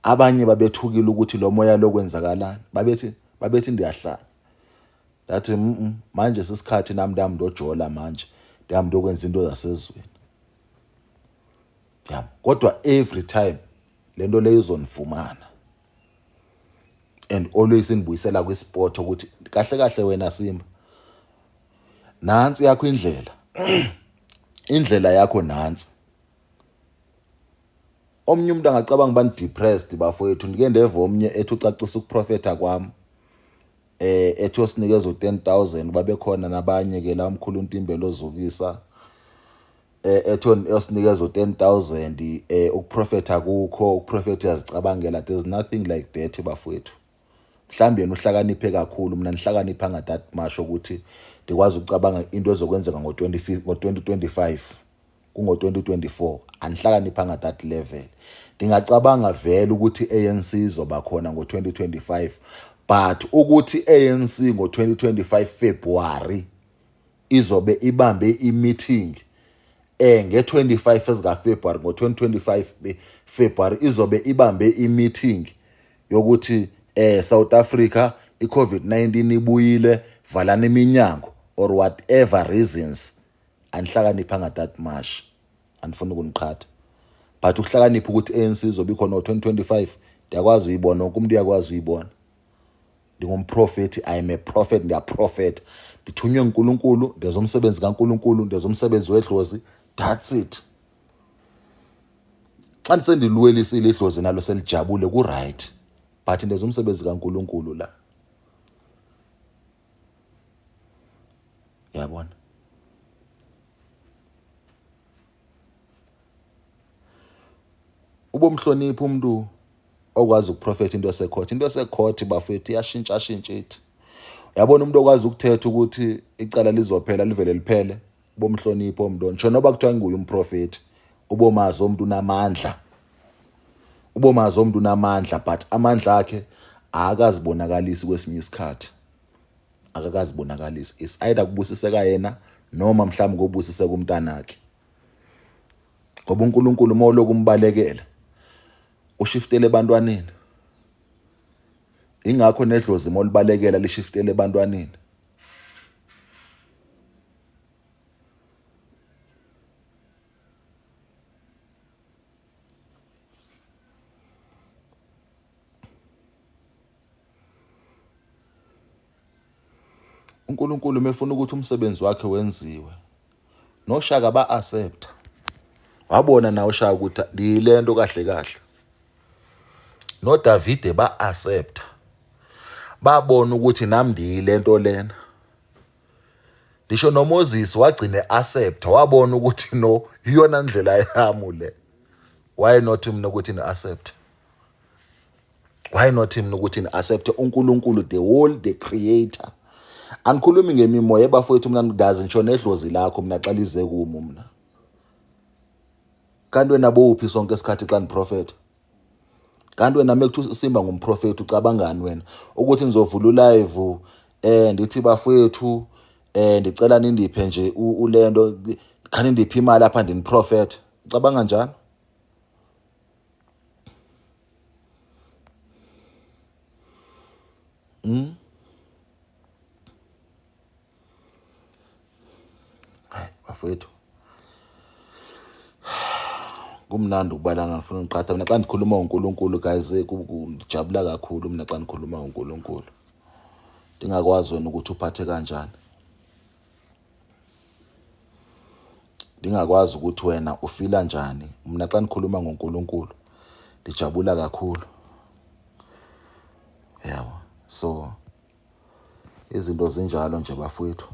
Abanye babethukile ukuthi lo moya lo kwenzakalani, babethi ndiyahlanya. Ndathi manje sisikhathi nami ndami ndojola, manje ndihamba ndokwenza into zasezweni yabo. Kodwa every time lento leyo izonifumana and always indibuyisela kwisport, ukuthi kahle kahle wena Simba, nansi yakho indlela, indlela yakho nansi. Omnye umuntu angacabanga uba depressed, bafowethu. Ndike ndeva omnye ethi ucacisa ukuprofetha kwam, ethi osinikeza u10000, babekhona nabanye ke la, umkhulu uNtimbelo ozukisa, ethi osinikeza u10000, ukuprofetha kukho ukuprofetha uyazicabangela. There's nothing like that, bafowethu. Mhlawumbe yena uhlakaniphe kakhulu, mina nihlakanipha that much ukuthi ndikwazi ukucabanga into ezokwenzeka ngo-2025. Kungo-2024 anihlakaniphanga that level. Ndingacabanga vele ukuthi ANC izoba khona ngo-2025 but ukuthi ANC ngo-2025 February izobe ibambe i-meeting nge-25 ezikaFebruary ngo-2025 February izobe ibambe i-meeting yokuthi South Africa i-COVID-19 ibuyile, valani iminyango or whatever reasons. Anihlakaniphanga that much, andifuni ukuniqhatha, but ukuhlakanipha ukuthi ANC izobe ikhona ngo-2025 ndiyakwazi uyibona, wonke umuntu uyakwazi uyibona. Ndingumprofethi, I am a prophet, ndiyaprofetha, ndithunywe nguNkulunkulu, ndenza umsebenzi kaNkulunkulu, ndenza umsebenzi wedlozi, that's it. Xa ndisendiluwelisile idlozi nalo selijabule ku-right, but ndenza umsebenzi kaNkulunkulu la, yabona. Ubomhlonipha umuntu okwazi ukuprofetha into esekhotha, into esekhotha bafethu iyashintsha shintsha ithi. Uyabona umuntu okwazi ukuthetha ukuthi icala lizophela livele liphele, ubomhlonipha umuntu ngisho noba kuthiwa nguye umprofethi, ubomazi umuntu unamandla, ubomazi umuntu unamandla, but amandla akhe akazibonakalisi kwesinye isikhathi, akakazibonakalisi. Is either kubusiseka yena noma mhlawumbe kobusiseka umntanakhe, ngoba uNkulunkulu uma uloku umbalekela ushiftele ebantwaneni. Ingakho nedlozi uma ulibalekela lishiftele ebantwaneni. uNkulunkulu mefuna ukuthi umsebenzi wakhe wenziwe noShaka ba-accept, wabona nawe uShaka ukuthi ndiyilento kahle kahle, noDavide ba-accept, babona ukuthi nami ndiyilento lena. Ngisho noMoses wagcine accept, wabona ukuthi no, iyona ndlela yami le. Why not mina ukuthi ni accept? Why not mina ukuthi ni accept uNkulunkulu, the whole, the creator? Angikhulumi ngemimoya ebafowethu, mina ngidazi ngisho nedlozi lakho mina xa lize kumi mina. Kanti wena bowuphi sonke isikhathi xa ndiprofetha? Kanti wena mekuthiwa uSimba ngumprofethi ucabangani wena? Ukuthi ngizovula ulive ndithi bafowethu ndicela nindiphe nje ulento, khani ndiphe imali apha ndiniprofethe. Ucabanga njalo? Hayi bafowethu, kumnandi ukubalana, ngifuna ngiqhatha mina xa ndikhuluma ngoNkulunkulu guys, ngijabula kakhulu mina xa ndikhuluma ngoNkulunkulu. Ndingakwazi wena ukuthi uphathe kanjani, ndingakwazi ukuthi wena ufila njani. Mina xa ndikhuluma ngoNkulunkulu ndijabula kakhulu, yabo. So izinto zinjalo nje bafowethu.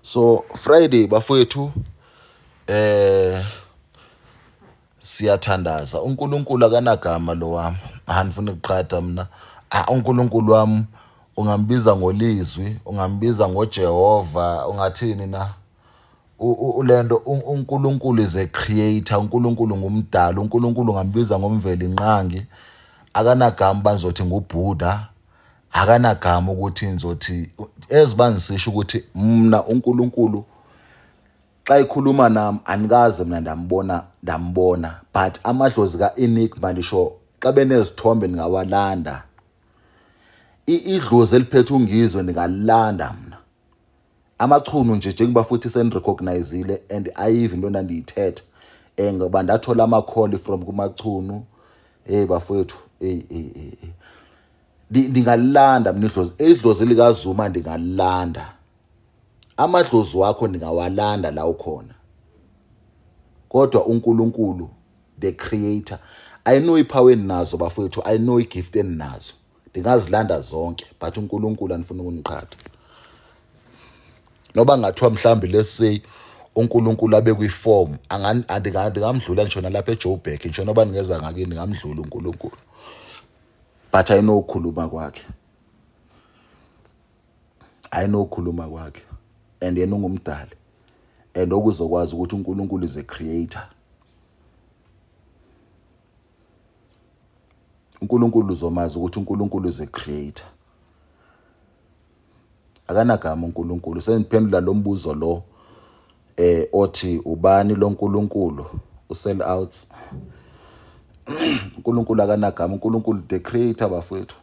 So Friday bafowethu siyathandaza. uNkulunkulu akanagama lo wami, andifuni ukuqhatha mina. uNkulunkulu wami ungambiza ngolizwi, ungambiza ngoJehova, ungathini na ulento. uNkulunkulu is a creator, uNkulunkulu ngumdali, uNkulunkulu ungambiza ngomveli nqangi. Akanagama banzothi nguBuddha, akanagama ukuthi ngizothi ezibangisisho ukuthi mna uNkulunkulu xa ekhuluma nami anikaze mina ndambona, ndambona, but amadlozi ka-Enigma ndisho xa benezithombe ndingawalanda. Idlozi eliphethe uNgizwe ndingalilanda mna. Amachunu nje njengoba futhi senirecognizile and ayive into endandiyithetha ngoba ndathola amakholi from kumachunu. Hey bafowethu, hey hey hey, ndingalilanda mina idlozi, idlozi likaZuma ndingalilanda, amadlozi wakho ndingawalanda la ukhona, kodwa uNkulunkulu the creator, I know ipower eninazo bafowethu, I know igift eninazo, ndingazilanda zonke, but uNkulunkulu anifuna ukuniqhatha. Noba ngathiwa mhlawumbe let's say uNkulunkulu abe kwiform, ndingamdlula ngisho nalapha eJoburg, ngisho noba ningeza ngakini ngingamdlula uNkulunkulu, but I know ukukhuluma kwakhe. Ayinokukhuluma kwakhe and yena ungumdali and okuzokwazi ukuthi uNkulunkulu is a creator. uNkulunkulu uzomazi ukuthi uNkulunkulu is a creator. Akanagama uNkulunkulu. Sengiphendula lo mbuzo lo othi ubani lo nkulunkulu usell outs. uNkulunkulu akanagama, uNkulunkulu the creator bafowethu.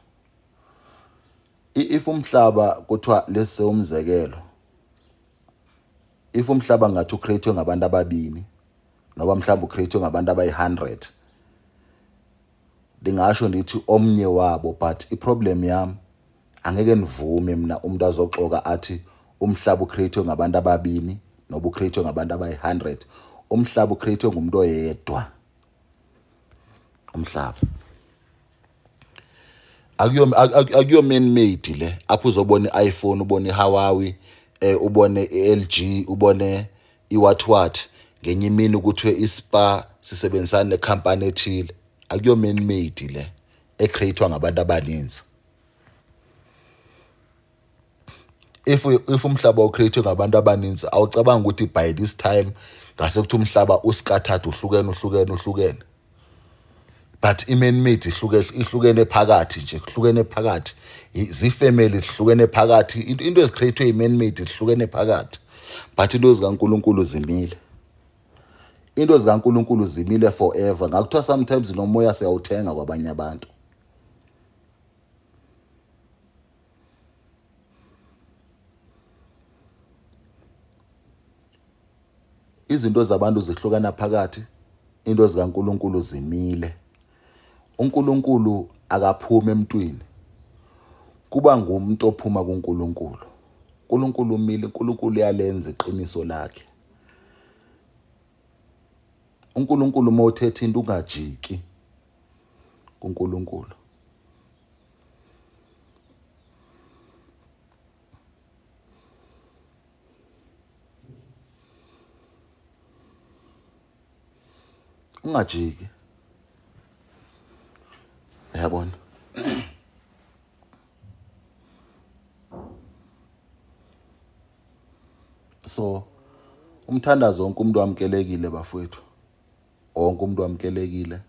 If umhlaba kuthiwa lese umzekelo, if umhlaba ngathi ucreate ngabantu ababini noba mhlawumbe ucreate ngabantu abayi-100, ndingasho ndithi omnye wabo, but iproblem yam angeke nivume mina umuntu azoxoka athi umhlaba ucreate ngabantu ababini noba ucreate ngabantu abayi-100. Umhlaba ucreate ngumuntu oyedwa. Umhlaba akuyo man made le apho uzobona i-iPhone, ubone iHuawei, ubone iLG, ubone iwhat what ngenye imini ukuthi iSpa sisebenzisana nekhampani ethile. Akuyo man made le ecreatewa ngabantu abaninzi. If umhlaba ucreate ngabantu abaninzi, awucabanga ukuthi by this time ngase kuthi umhlaba uscattered, uhlukene uhlukene uhlukene, but i-man made ihluke ihlukene phakathi nje, kuhlukene phakathi, zifamily zihlukene phakathi, into ezicreate i-man made zihlukene phakathi, but into zikaNkuluNkulu zimile. Into zikaNkuluNkulu zimile forever. Ngakuthiwa sometimes nomoya siyawuthenga kwabanye abantu. Izinto zabantu zihlukana phakathi, into zikaNkuluNkulu zimile. uNkulunkulu akaphumi emntwini, kuba ngumuntu ophuma kuNkulunkulu. uNkulunkulu umile, uNkulunkulu uyalenza iqiniso lakhe. uNkulunkulu uma uthetha into ungajiki kuNkulunkulu. Ungajiki, uyabona? So umthandazo, wonke umuntu wamkelekile bafowethu, wonke umuntu wamkelekile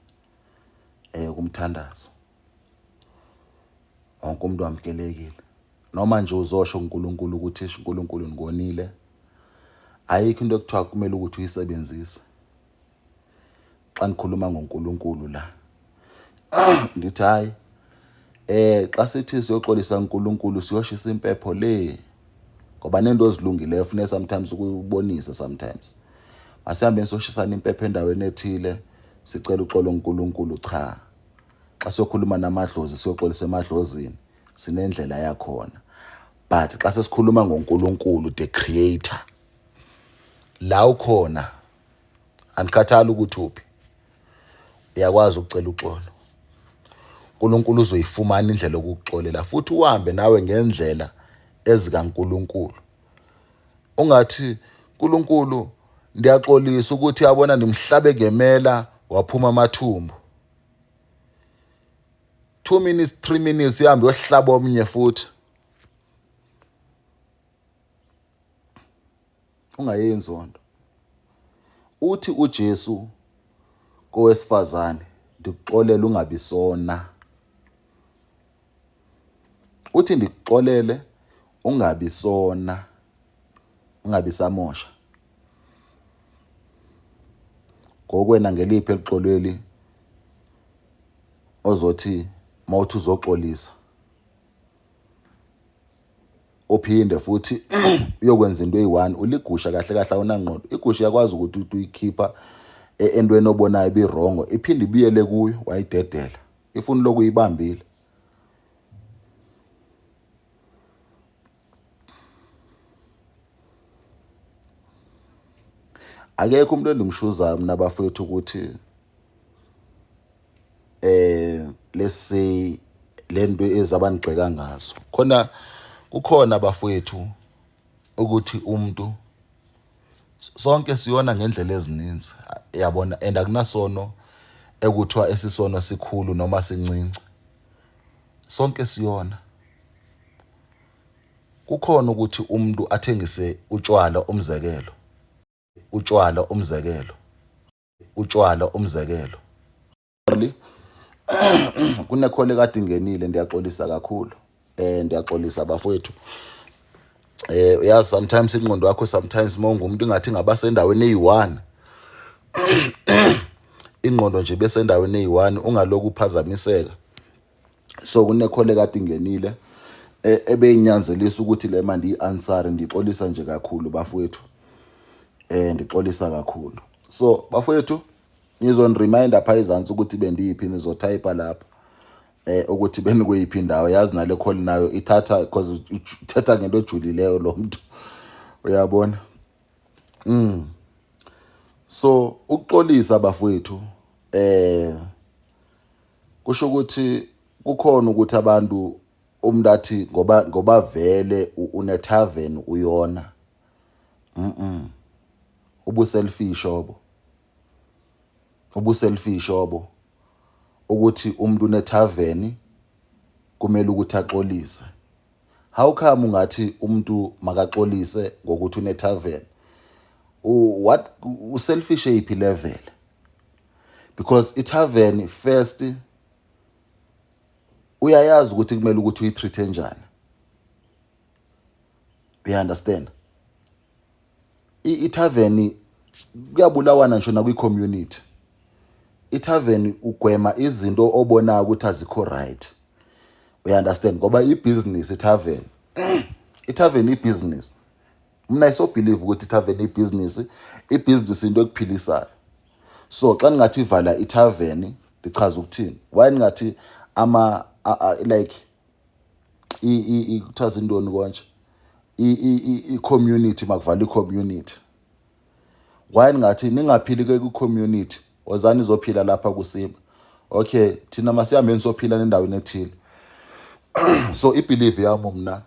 kumthandazo, wonke umuntu wamkelekile. Noma nje uzosho kuNkulunkulu ukuthi uNkulunkulu ngikonile, ayikho into ekuthiwa kumele ukuthi uyisebenzise xa nikhuluma ngoNkulunkulu la. Ngithi hayi, xa sithi siyoxolisa uNkulunkulu siyoshisa impepho le, ngoba nento ezilungileyo funeka sometimes ukubonise. Sometimes masihambeni siyoshisana impepho endaweni ethile, sicela uxolo uNkulunkulu. Cha, xa siyokhuluma namadlozi siyoxolisa emadlozini, sinendlela yakhona, but xa sesikhuluma ngoNkulunkulu the creator, la ukhona andikhathali ukuthi uphi, uyakwazi ukucela uxolo. uNkulunkulu uzoyifumana indlela yokukuxolela futhi uhambe nawe ngendlela ezikaNkulunkulu. Ungathi uNkulunkulu ndiyaxolisa ukuthi yabona ndimhlabe ngemela waphuma amathumbu, 2 minutes 3 minutes ihambe yohlaba omnye futhi. Ungayenzi onto. Uthi uJesu kowesifazane, ndikuxolele ungabi sona. Uthi ndikuxolele ungabi sona, ungabi samosha. Ngokwena ngeliphi elixoleli ozothi mawuthi uzoxolisa uphinde futhi uyokwenza into eyi-one? Uligusha kahle kahle, awunangqondo. Igusha iyakwazi ukuthi uthi uyikhipha entweni obonayo ibirongo, iphinde ibuyele kuyo wayidedela, ifuna lokhu uyibambile. Akekho umuntu endimshuzayo mina bafethu ukuthi let's say lento ezabanigxeka ngazo khona kukhona bafowethu, ukuthi umuntu sonke siyona ngendlela ezininzi, yabona, and akunasono ekuthiwa esisono sikhulu noma sincinci, sonke siyona. Kukhona ukuthi umuntu athengise utshwala umzekelo, utshwala umzekelo, utshwala umzekelo. Kunekhole kade ingenile, ndiyaxolisa kakhulu. Ndiyaxolisa bafowethu. Uyazi sometimes ingqondo yakho, sometimes uma ungumuntu ingathi ingaba sendaweni eyi-one, ingqondo nje besendaweni eyi-one, ungaloku uphazamiseka. So kunekhole kade ingenile ebeyinyanzelisa ukuthi le manje i-answer. Ndixolisa nje kakhulu bafowethu, ndixolisa kakhulu. So bafowethu, ngizoni-reminder pha ezansi ukuthi bendiyiphi, nizotype lapha ukuthi benikweyiphi indawo. Yazi nale call nayo ithatha, because uthetha ngento ejulileyo lo muntu, uyabona. So ukuxolisa bafowethu, kusho ukuthi kukhona ukuthi abantu umuntu athi ngoba vele une tavern uyona, ubuselfish obo, ubuselfish obo, ukuthi umuntu une tavern kumele ukuthi axolise. How come ungathi umuntu makaxolise ngokuthi une tavern? What uselfish eyiphi level? Because i-tavern first uyayazi ukuthi kumele ukuthi uyitreat njani, you understand? I-tavern kuyabulawana ngisho nakwi-community. I-tavern ugwema izinto obonayo ukuthi azikho right, you understand? Ngoba ibhizinisi i-tavern, i-tavern ibhizinisi. Mina I so believe ukuthi i-tavern ibhizinisi, ibhizinisi into ekuphilisayo. So xa ningathi vala i-tavern, ndichaza ukuthini? Why ningathi ama like kuthiwa zintoni konje, i-community, makuvala i-community? Why ningathi ningaphili ke ku-community, wozani izophila lapha kuSimba? Okay, thina masihambeni sophila endaweni ethile. So i-belief yami mna,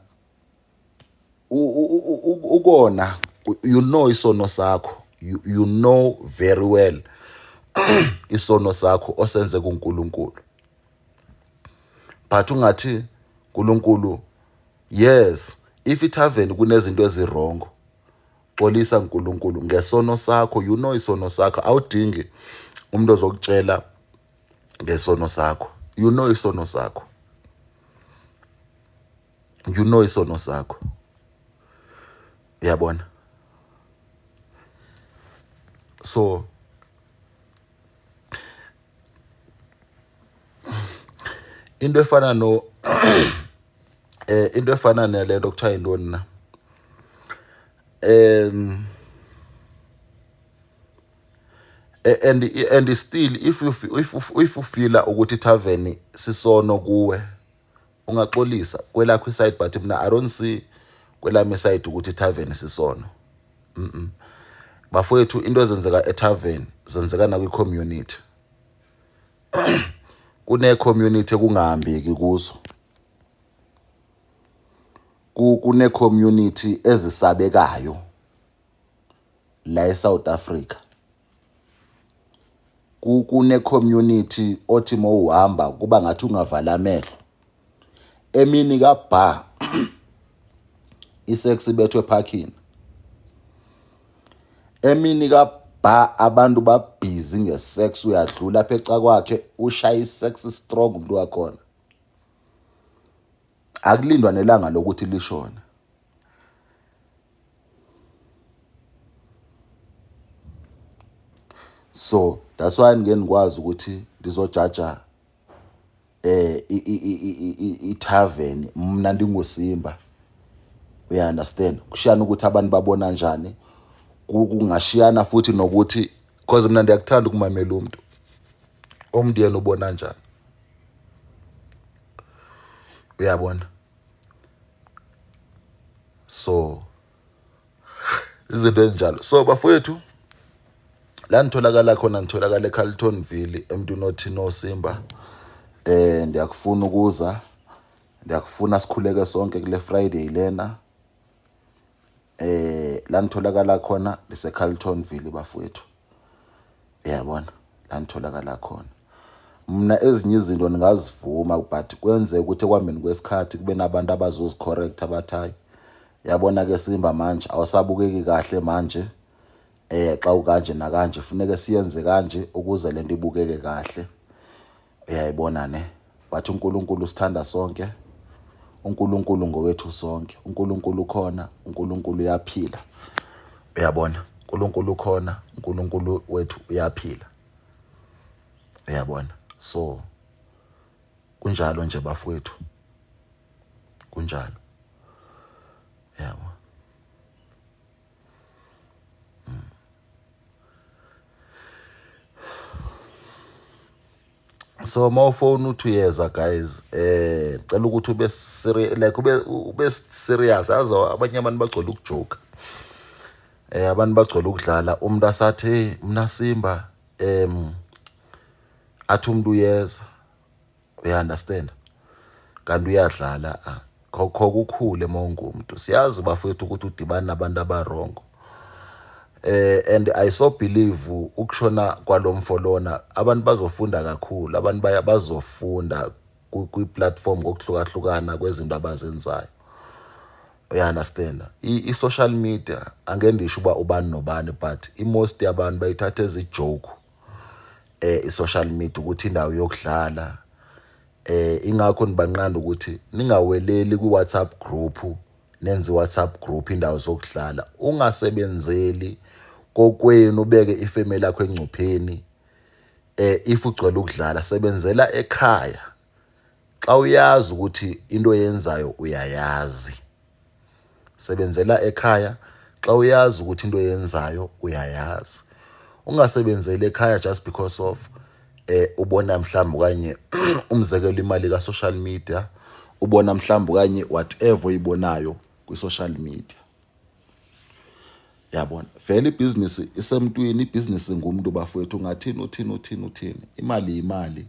ukona, you know isono sakho, you know very well isono sakho osenze kuNkulunkulu, but ungathi uNkulunkulu, yes, if itavern kunezinto eziwrong, xolisa uNkulunkulu ngesono sakho. You know isono sakho, awudingi umuntu ozokutshela ngesono sakho. You know isono sakho, you know isono sakho, uyabona? So into efana no into efana nalento kuthiwa yintoni na, and still if ufeela ukuthi tavern sisono kuwe, ungaxolisa kwelakho iside, but mina I don't see kwelami iside ukuthi tavern sisono. Bafowethu, into ezenzeka etavern zenzeka nakwi community. Kune community ekungahambeki kuzo, kune community ezisabekayo la eSouth Africa, kune community othi mawuhamba kuba ngathi ungavala amehlo emini kabha, isex ibethwe eparkini emini kabha, abantu babhizi ngesex. Uyadlula apha eca kwakhe, ushaya isex strong umuntu wakhona, akulindwa nelanga lokuthi lishone. So that's why ngeke ngikwazi ukuthi ndizojaja i-tavern mna ndinguSimba, uya understand? Kushiyana ukuthi abantu babona njani, kungashiyana futhi nokuthi, because mina ndiyakuthanda ukumamela umuntu, umuntu yena ubona njani, uyabona? So izinto ezinjalo. So bafowethu, la nitholakala khona, nitholakala eCarltonville, emntwini othi noSimba. Ndiyakufuna ukuza, ndiyakufuna sikhuleke sonke kule Friday lena. La nitholakala khona lise Carltonville bafowethu, uyabona la nitholakala khona. Mina ezinye izinto ningazivuma, but kwenzeka ukuthi ekuhambeni kwesikhathi kube nabantu abazozicorrect, abathi hayi. Yabona ke Simba, manje awusabukeki kahle manje. Xa ukanje nakanje funeke siyenze kanje ukuze lento ibukeke kahle. Uyayibona ne? Bathi uNkulunkulu usithanda sonke. UNkulunkulu ngowethu sonke. UNkulunkulu ukhona, uNkulunkulu uyaphila. Uyabona? uNkulunkulu ukhona, uNkulunkulu wethu uyaphila. Uyabona? So kunjalo nje bafowethu. Kunjalo. Yabo. So mawufona uthi uyeza guys, cela ukuthi ube serious, like ube serious. Yazi abanye abantu bagcwele ukujoke, abantu bagcwele ukudlala. Umuntu asathi, hey, mina Simba, athi umuntu uyeza, uya understand, kanti uyadlala. Ah, khokho kukhule mawungumuntu. Siyazi bafowethu ukuthi udibana nabantu aba-wrong, and I so believe ukushona kwalomfo lona abantu bazofunda kakhulu. Abantu baya bazofunda kwi-platform ngokuhlukahlukana kwezinto abazenzayo, uya understand. I-social media, angeke ndisho uba ubani nobani, but i-most yabantu bayithatha as i-joke i-social media, ukuthi indawo yokudlala. Ingakho nibanqanda ukuthi ningaweleli kwi-WhatsApp group, nenze i-WhatsApp group indawo zokudlala. Ungasebenzeli kokwenu, ubeke ifamily yakho engcupheni. If ugcwele ukudlala, sebenzela ekhaya xa uyazi ukuthi into oyenzayo uyayazi. Sebenzela ekhaya xa uyazi ukuthi into oyenzayo uyayazi. Ungasebenzeli ekhaya just because of ubona mhlawumbe okanye umzekelo imali ka social media, ubona mhlawumbe okanye whatever oyibonayo kwi social media. Yabona, vele ibhizinisi isemntwini, ibhizinisi ngumuntu bafowethu. Ungathini, uthini, uthini, uthini, imali yimali,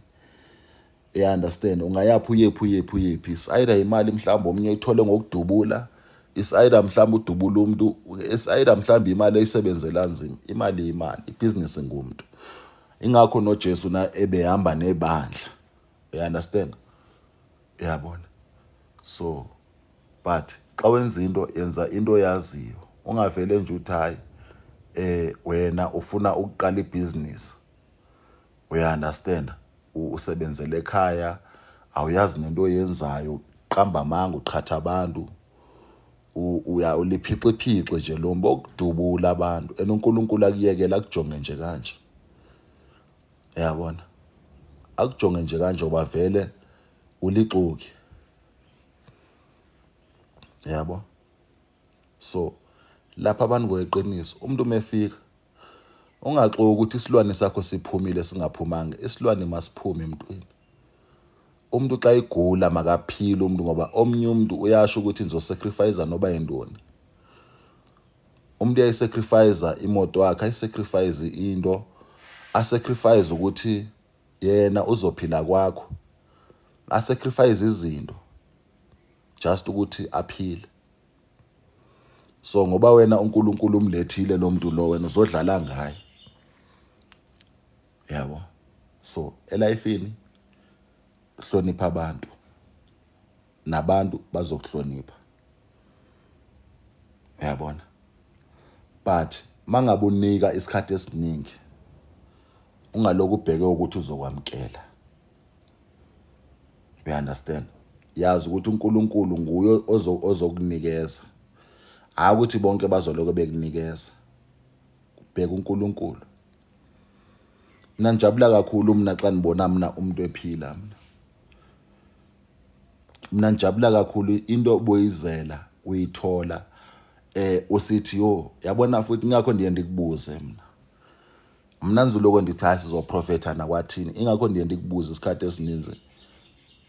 you understand. Ungayaphi, uyephi, uyephi, uyephi, is either imali mhlawumbe omunye uyithole ngokudubula, is either mhlawumbe udubula umuntu, is either mhlawumbe imali eyisebenzela nzima. Imali imali, ibhizinisi ngumuntu. Ingakho noJesu na ebehamba nebandla, you understand, uyabona. So but xa wenza into, yenza into oyaziyo. Ungavele nje uthi hayi, wena ufuna ukuqala ibhizinisi, uya understand, usebenzele ekhaya, awuyazi nento oyenzayo, qamba amanga, uqhatha abantu, uya uliphixiphixe nje lo mbokudubula abantu, and uNkulunkulu akuyekela akujonge nje kanje, uyabona, akujonge nje kanje oba vele ulixoki, yabo. So lapha abantu ngokweqiniso, umuntu mefika ungaxoki ukuthi isilwane sakho siphumile singaphumanga. Isilwane masiphume emntwini. Umuntu xa igula makaphile umuntu, ngoba omnye umuntu uyasho ukuthi ngizosacrifice noba yintoni. Umuntu uyayisacrifice imoto yakhe, ayisacrifice into, asacrifice ukuthi yena uzophila kwakho, asacrifice izinto just ukuthi aphile. So ngoba wena uNkulunkulu umlethile lo muntu lo, wena uzodlala ngaye, yabo. So elifini hlonipha abantu, nabantu bazokuhlonipha, uyabona. But mangabe unika isikhathi esiningi, ungaloku ubheke ukuthi uzokwamkela, you understand. Yazi ukuthi uNkulunkulu nguye ozokunikeza, hayi ukuthi bonke bazoloko bekunikeza. Bheka uNkulunkulu. Mina ngijabula kakhulu mina xa ngibona mina umuntu ephila. Mina ngijabula kakhulu into oboyizela uyithola, usithi yo, yabona. Futhi ingakho ndiye ndikubuze mina. Mna ndizuloko ndithi hayi, sizoprofetha nakwathini. Ingakho ndiye ndikubuze isikhathi esininzi,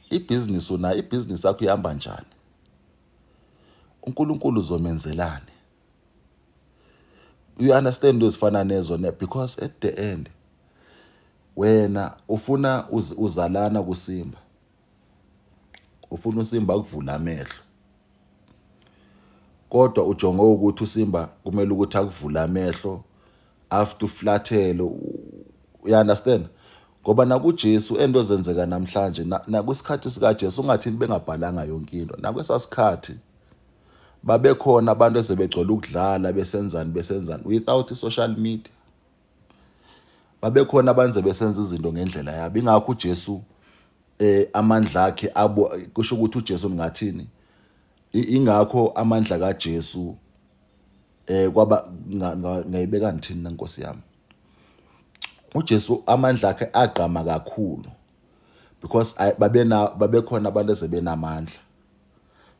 ibhizinisi unayo, ibhizinisi yakho ihamba njani, uNkulunkulu uzomenzelani, you understand, into ezifana nezo ne. Because at the end wena ufuna uzalana kuSimba, ufuna uSimba akuvula amehlo, kodwa ujonge ukuthi uSimba kumele ukuthi akuvule amehlo after uflathele, you understand. Ngoba nakuJesu ento zenzeka namhlanje, nakwisikhathi sikaJesu, ungathini bengabhalanga yonke into, nakwesasikhathi. Babekhona abantu esebegcwele ukudlala besenzani besenzani without i-social media. Babekhona abantu besenza izinto ngendlela yabo. Ingakho uJesu amandla akhe abo kusho ukuthi uJesu ngathini ingakho amandla kaJesu kwaba ngayibeka ngithini na Nkosi yami. UJesu amandla akhe agqama kakhulu because babena babekhona abantu ezebenamandla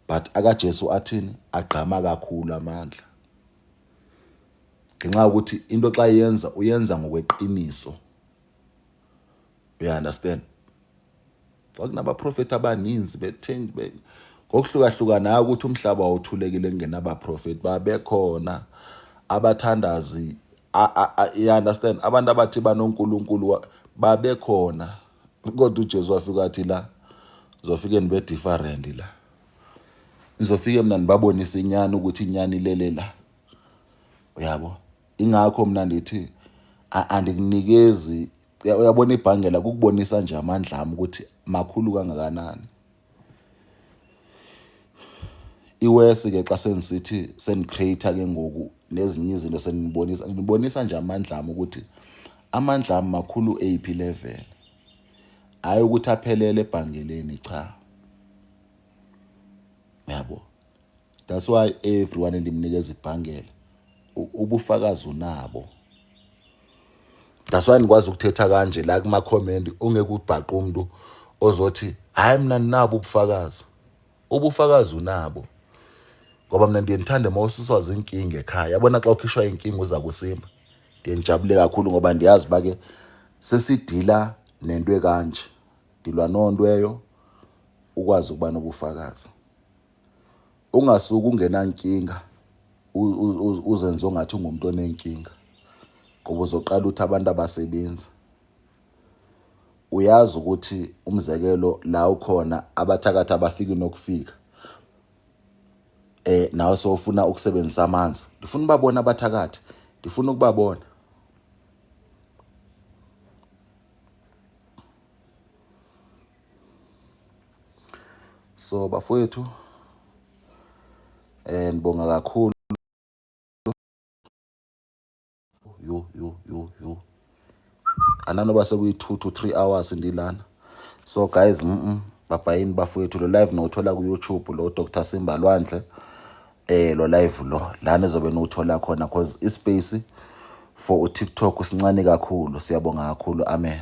but akaJesu athini agqama kakhulu amandla ngenxa yokuthi into xa yenza uyenza ngokweqiniso. You understand? Kwakunabaprofethi abaninzi bethengi ngokuhlukahlukana ukuthi umhlaba wawuthulekile kungenabaprofethi babekhona abathandazi. You understand? Abantu abathi banoNkulunkulu babekhona, kodwa uJesu wafika wathi la zofike nibe different la, nizofike mina nibabonise inyani ukuthi inyani ilele la. Uyabo, ingakho mina ndithi andikunikezi. Uyabona ibhangela kukubonisa nje amandla ami ukuthi makhulu kangakanani. Iwesi ke xa sengisithi sendicreate ke ngoku nezinye izinto sendibonisa ndibonisa nje amandla ami ukuthi amandla ami makhulu eyiphi level, hayi ukuthi aphelele ebhangeleni, cha. Yabo, that's why everyone endimnikeza ibhangela ubufakazi unabo. That's why ndikwazi ukuthetha kanje la kuma-comment, ungeke ubhaqe umuntu ozothi hhayi mina ninabo ubufakazi. Ubufakazi unabo ngoba mina ndiye ndithande uma ususwa zinkinga ekhaya. Yabona xa ukhishwa inkinga uza kusimba, ndiye ndijabule kakhulu ngoba ndiyazi uba ke sesidila nento ekanje, ndilwa nontweyo ukwazi ukuba nobufakazi. Ungasuke ungenankinga uzenze ongathi ungumuntu onenkinga ngoba uzoqala uthi abantu abasebenzi. Uyazi ukuthi umzekelo la ukhona abathakathi abafiki nokufika, nawe sowufuna ukusebenzisa amanzi. Ndifuna ubabona abathakathi, ndifuna ukubabona. So bafowethu, ngibonga kakhulu. Yo yo yo yo, ananoba sekuyi-2 to 3 hours ndilana. So guys, babhayini bafowethu, lo live nowuthola ku-YouTube lo Dr Simba Lwandle, lo live lo lana ezobe niwuthola khona cause ispace for uTikTok sincane kakhulu. Siyabonga kakhulu, amen.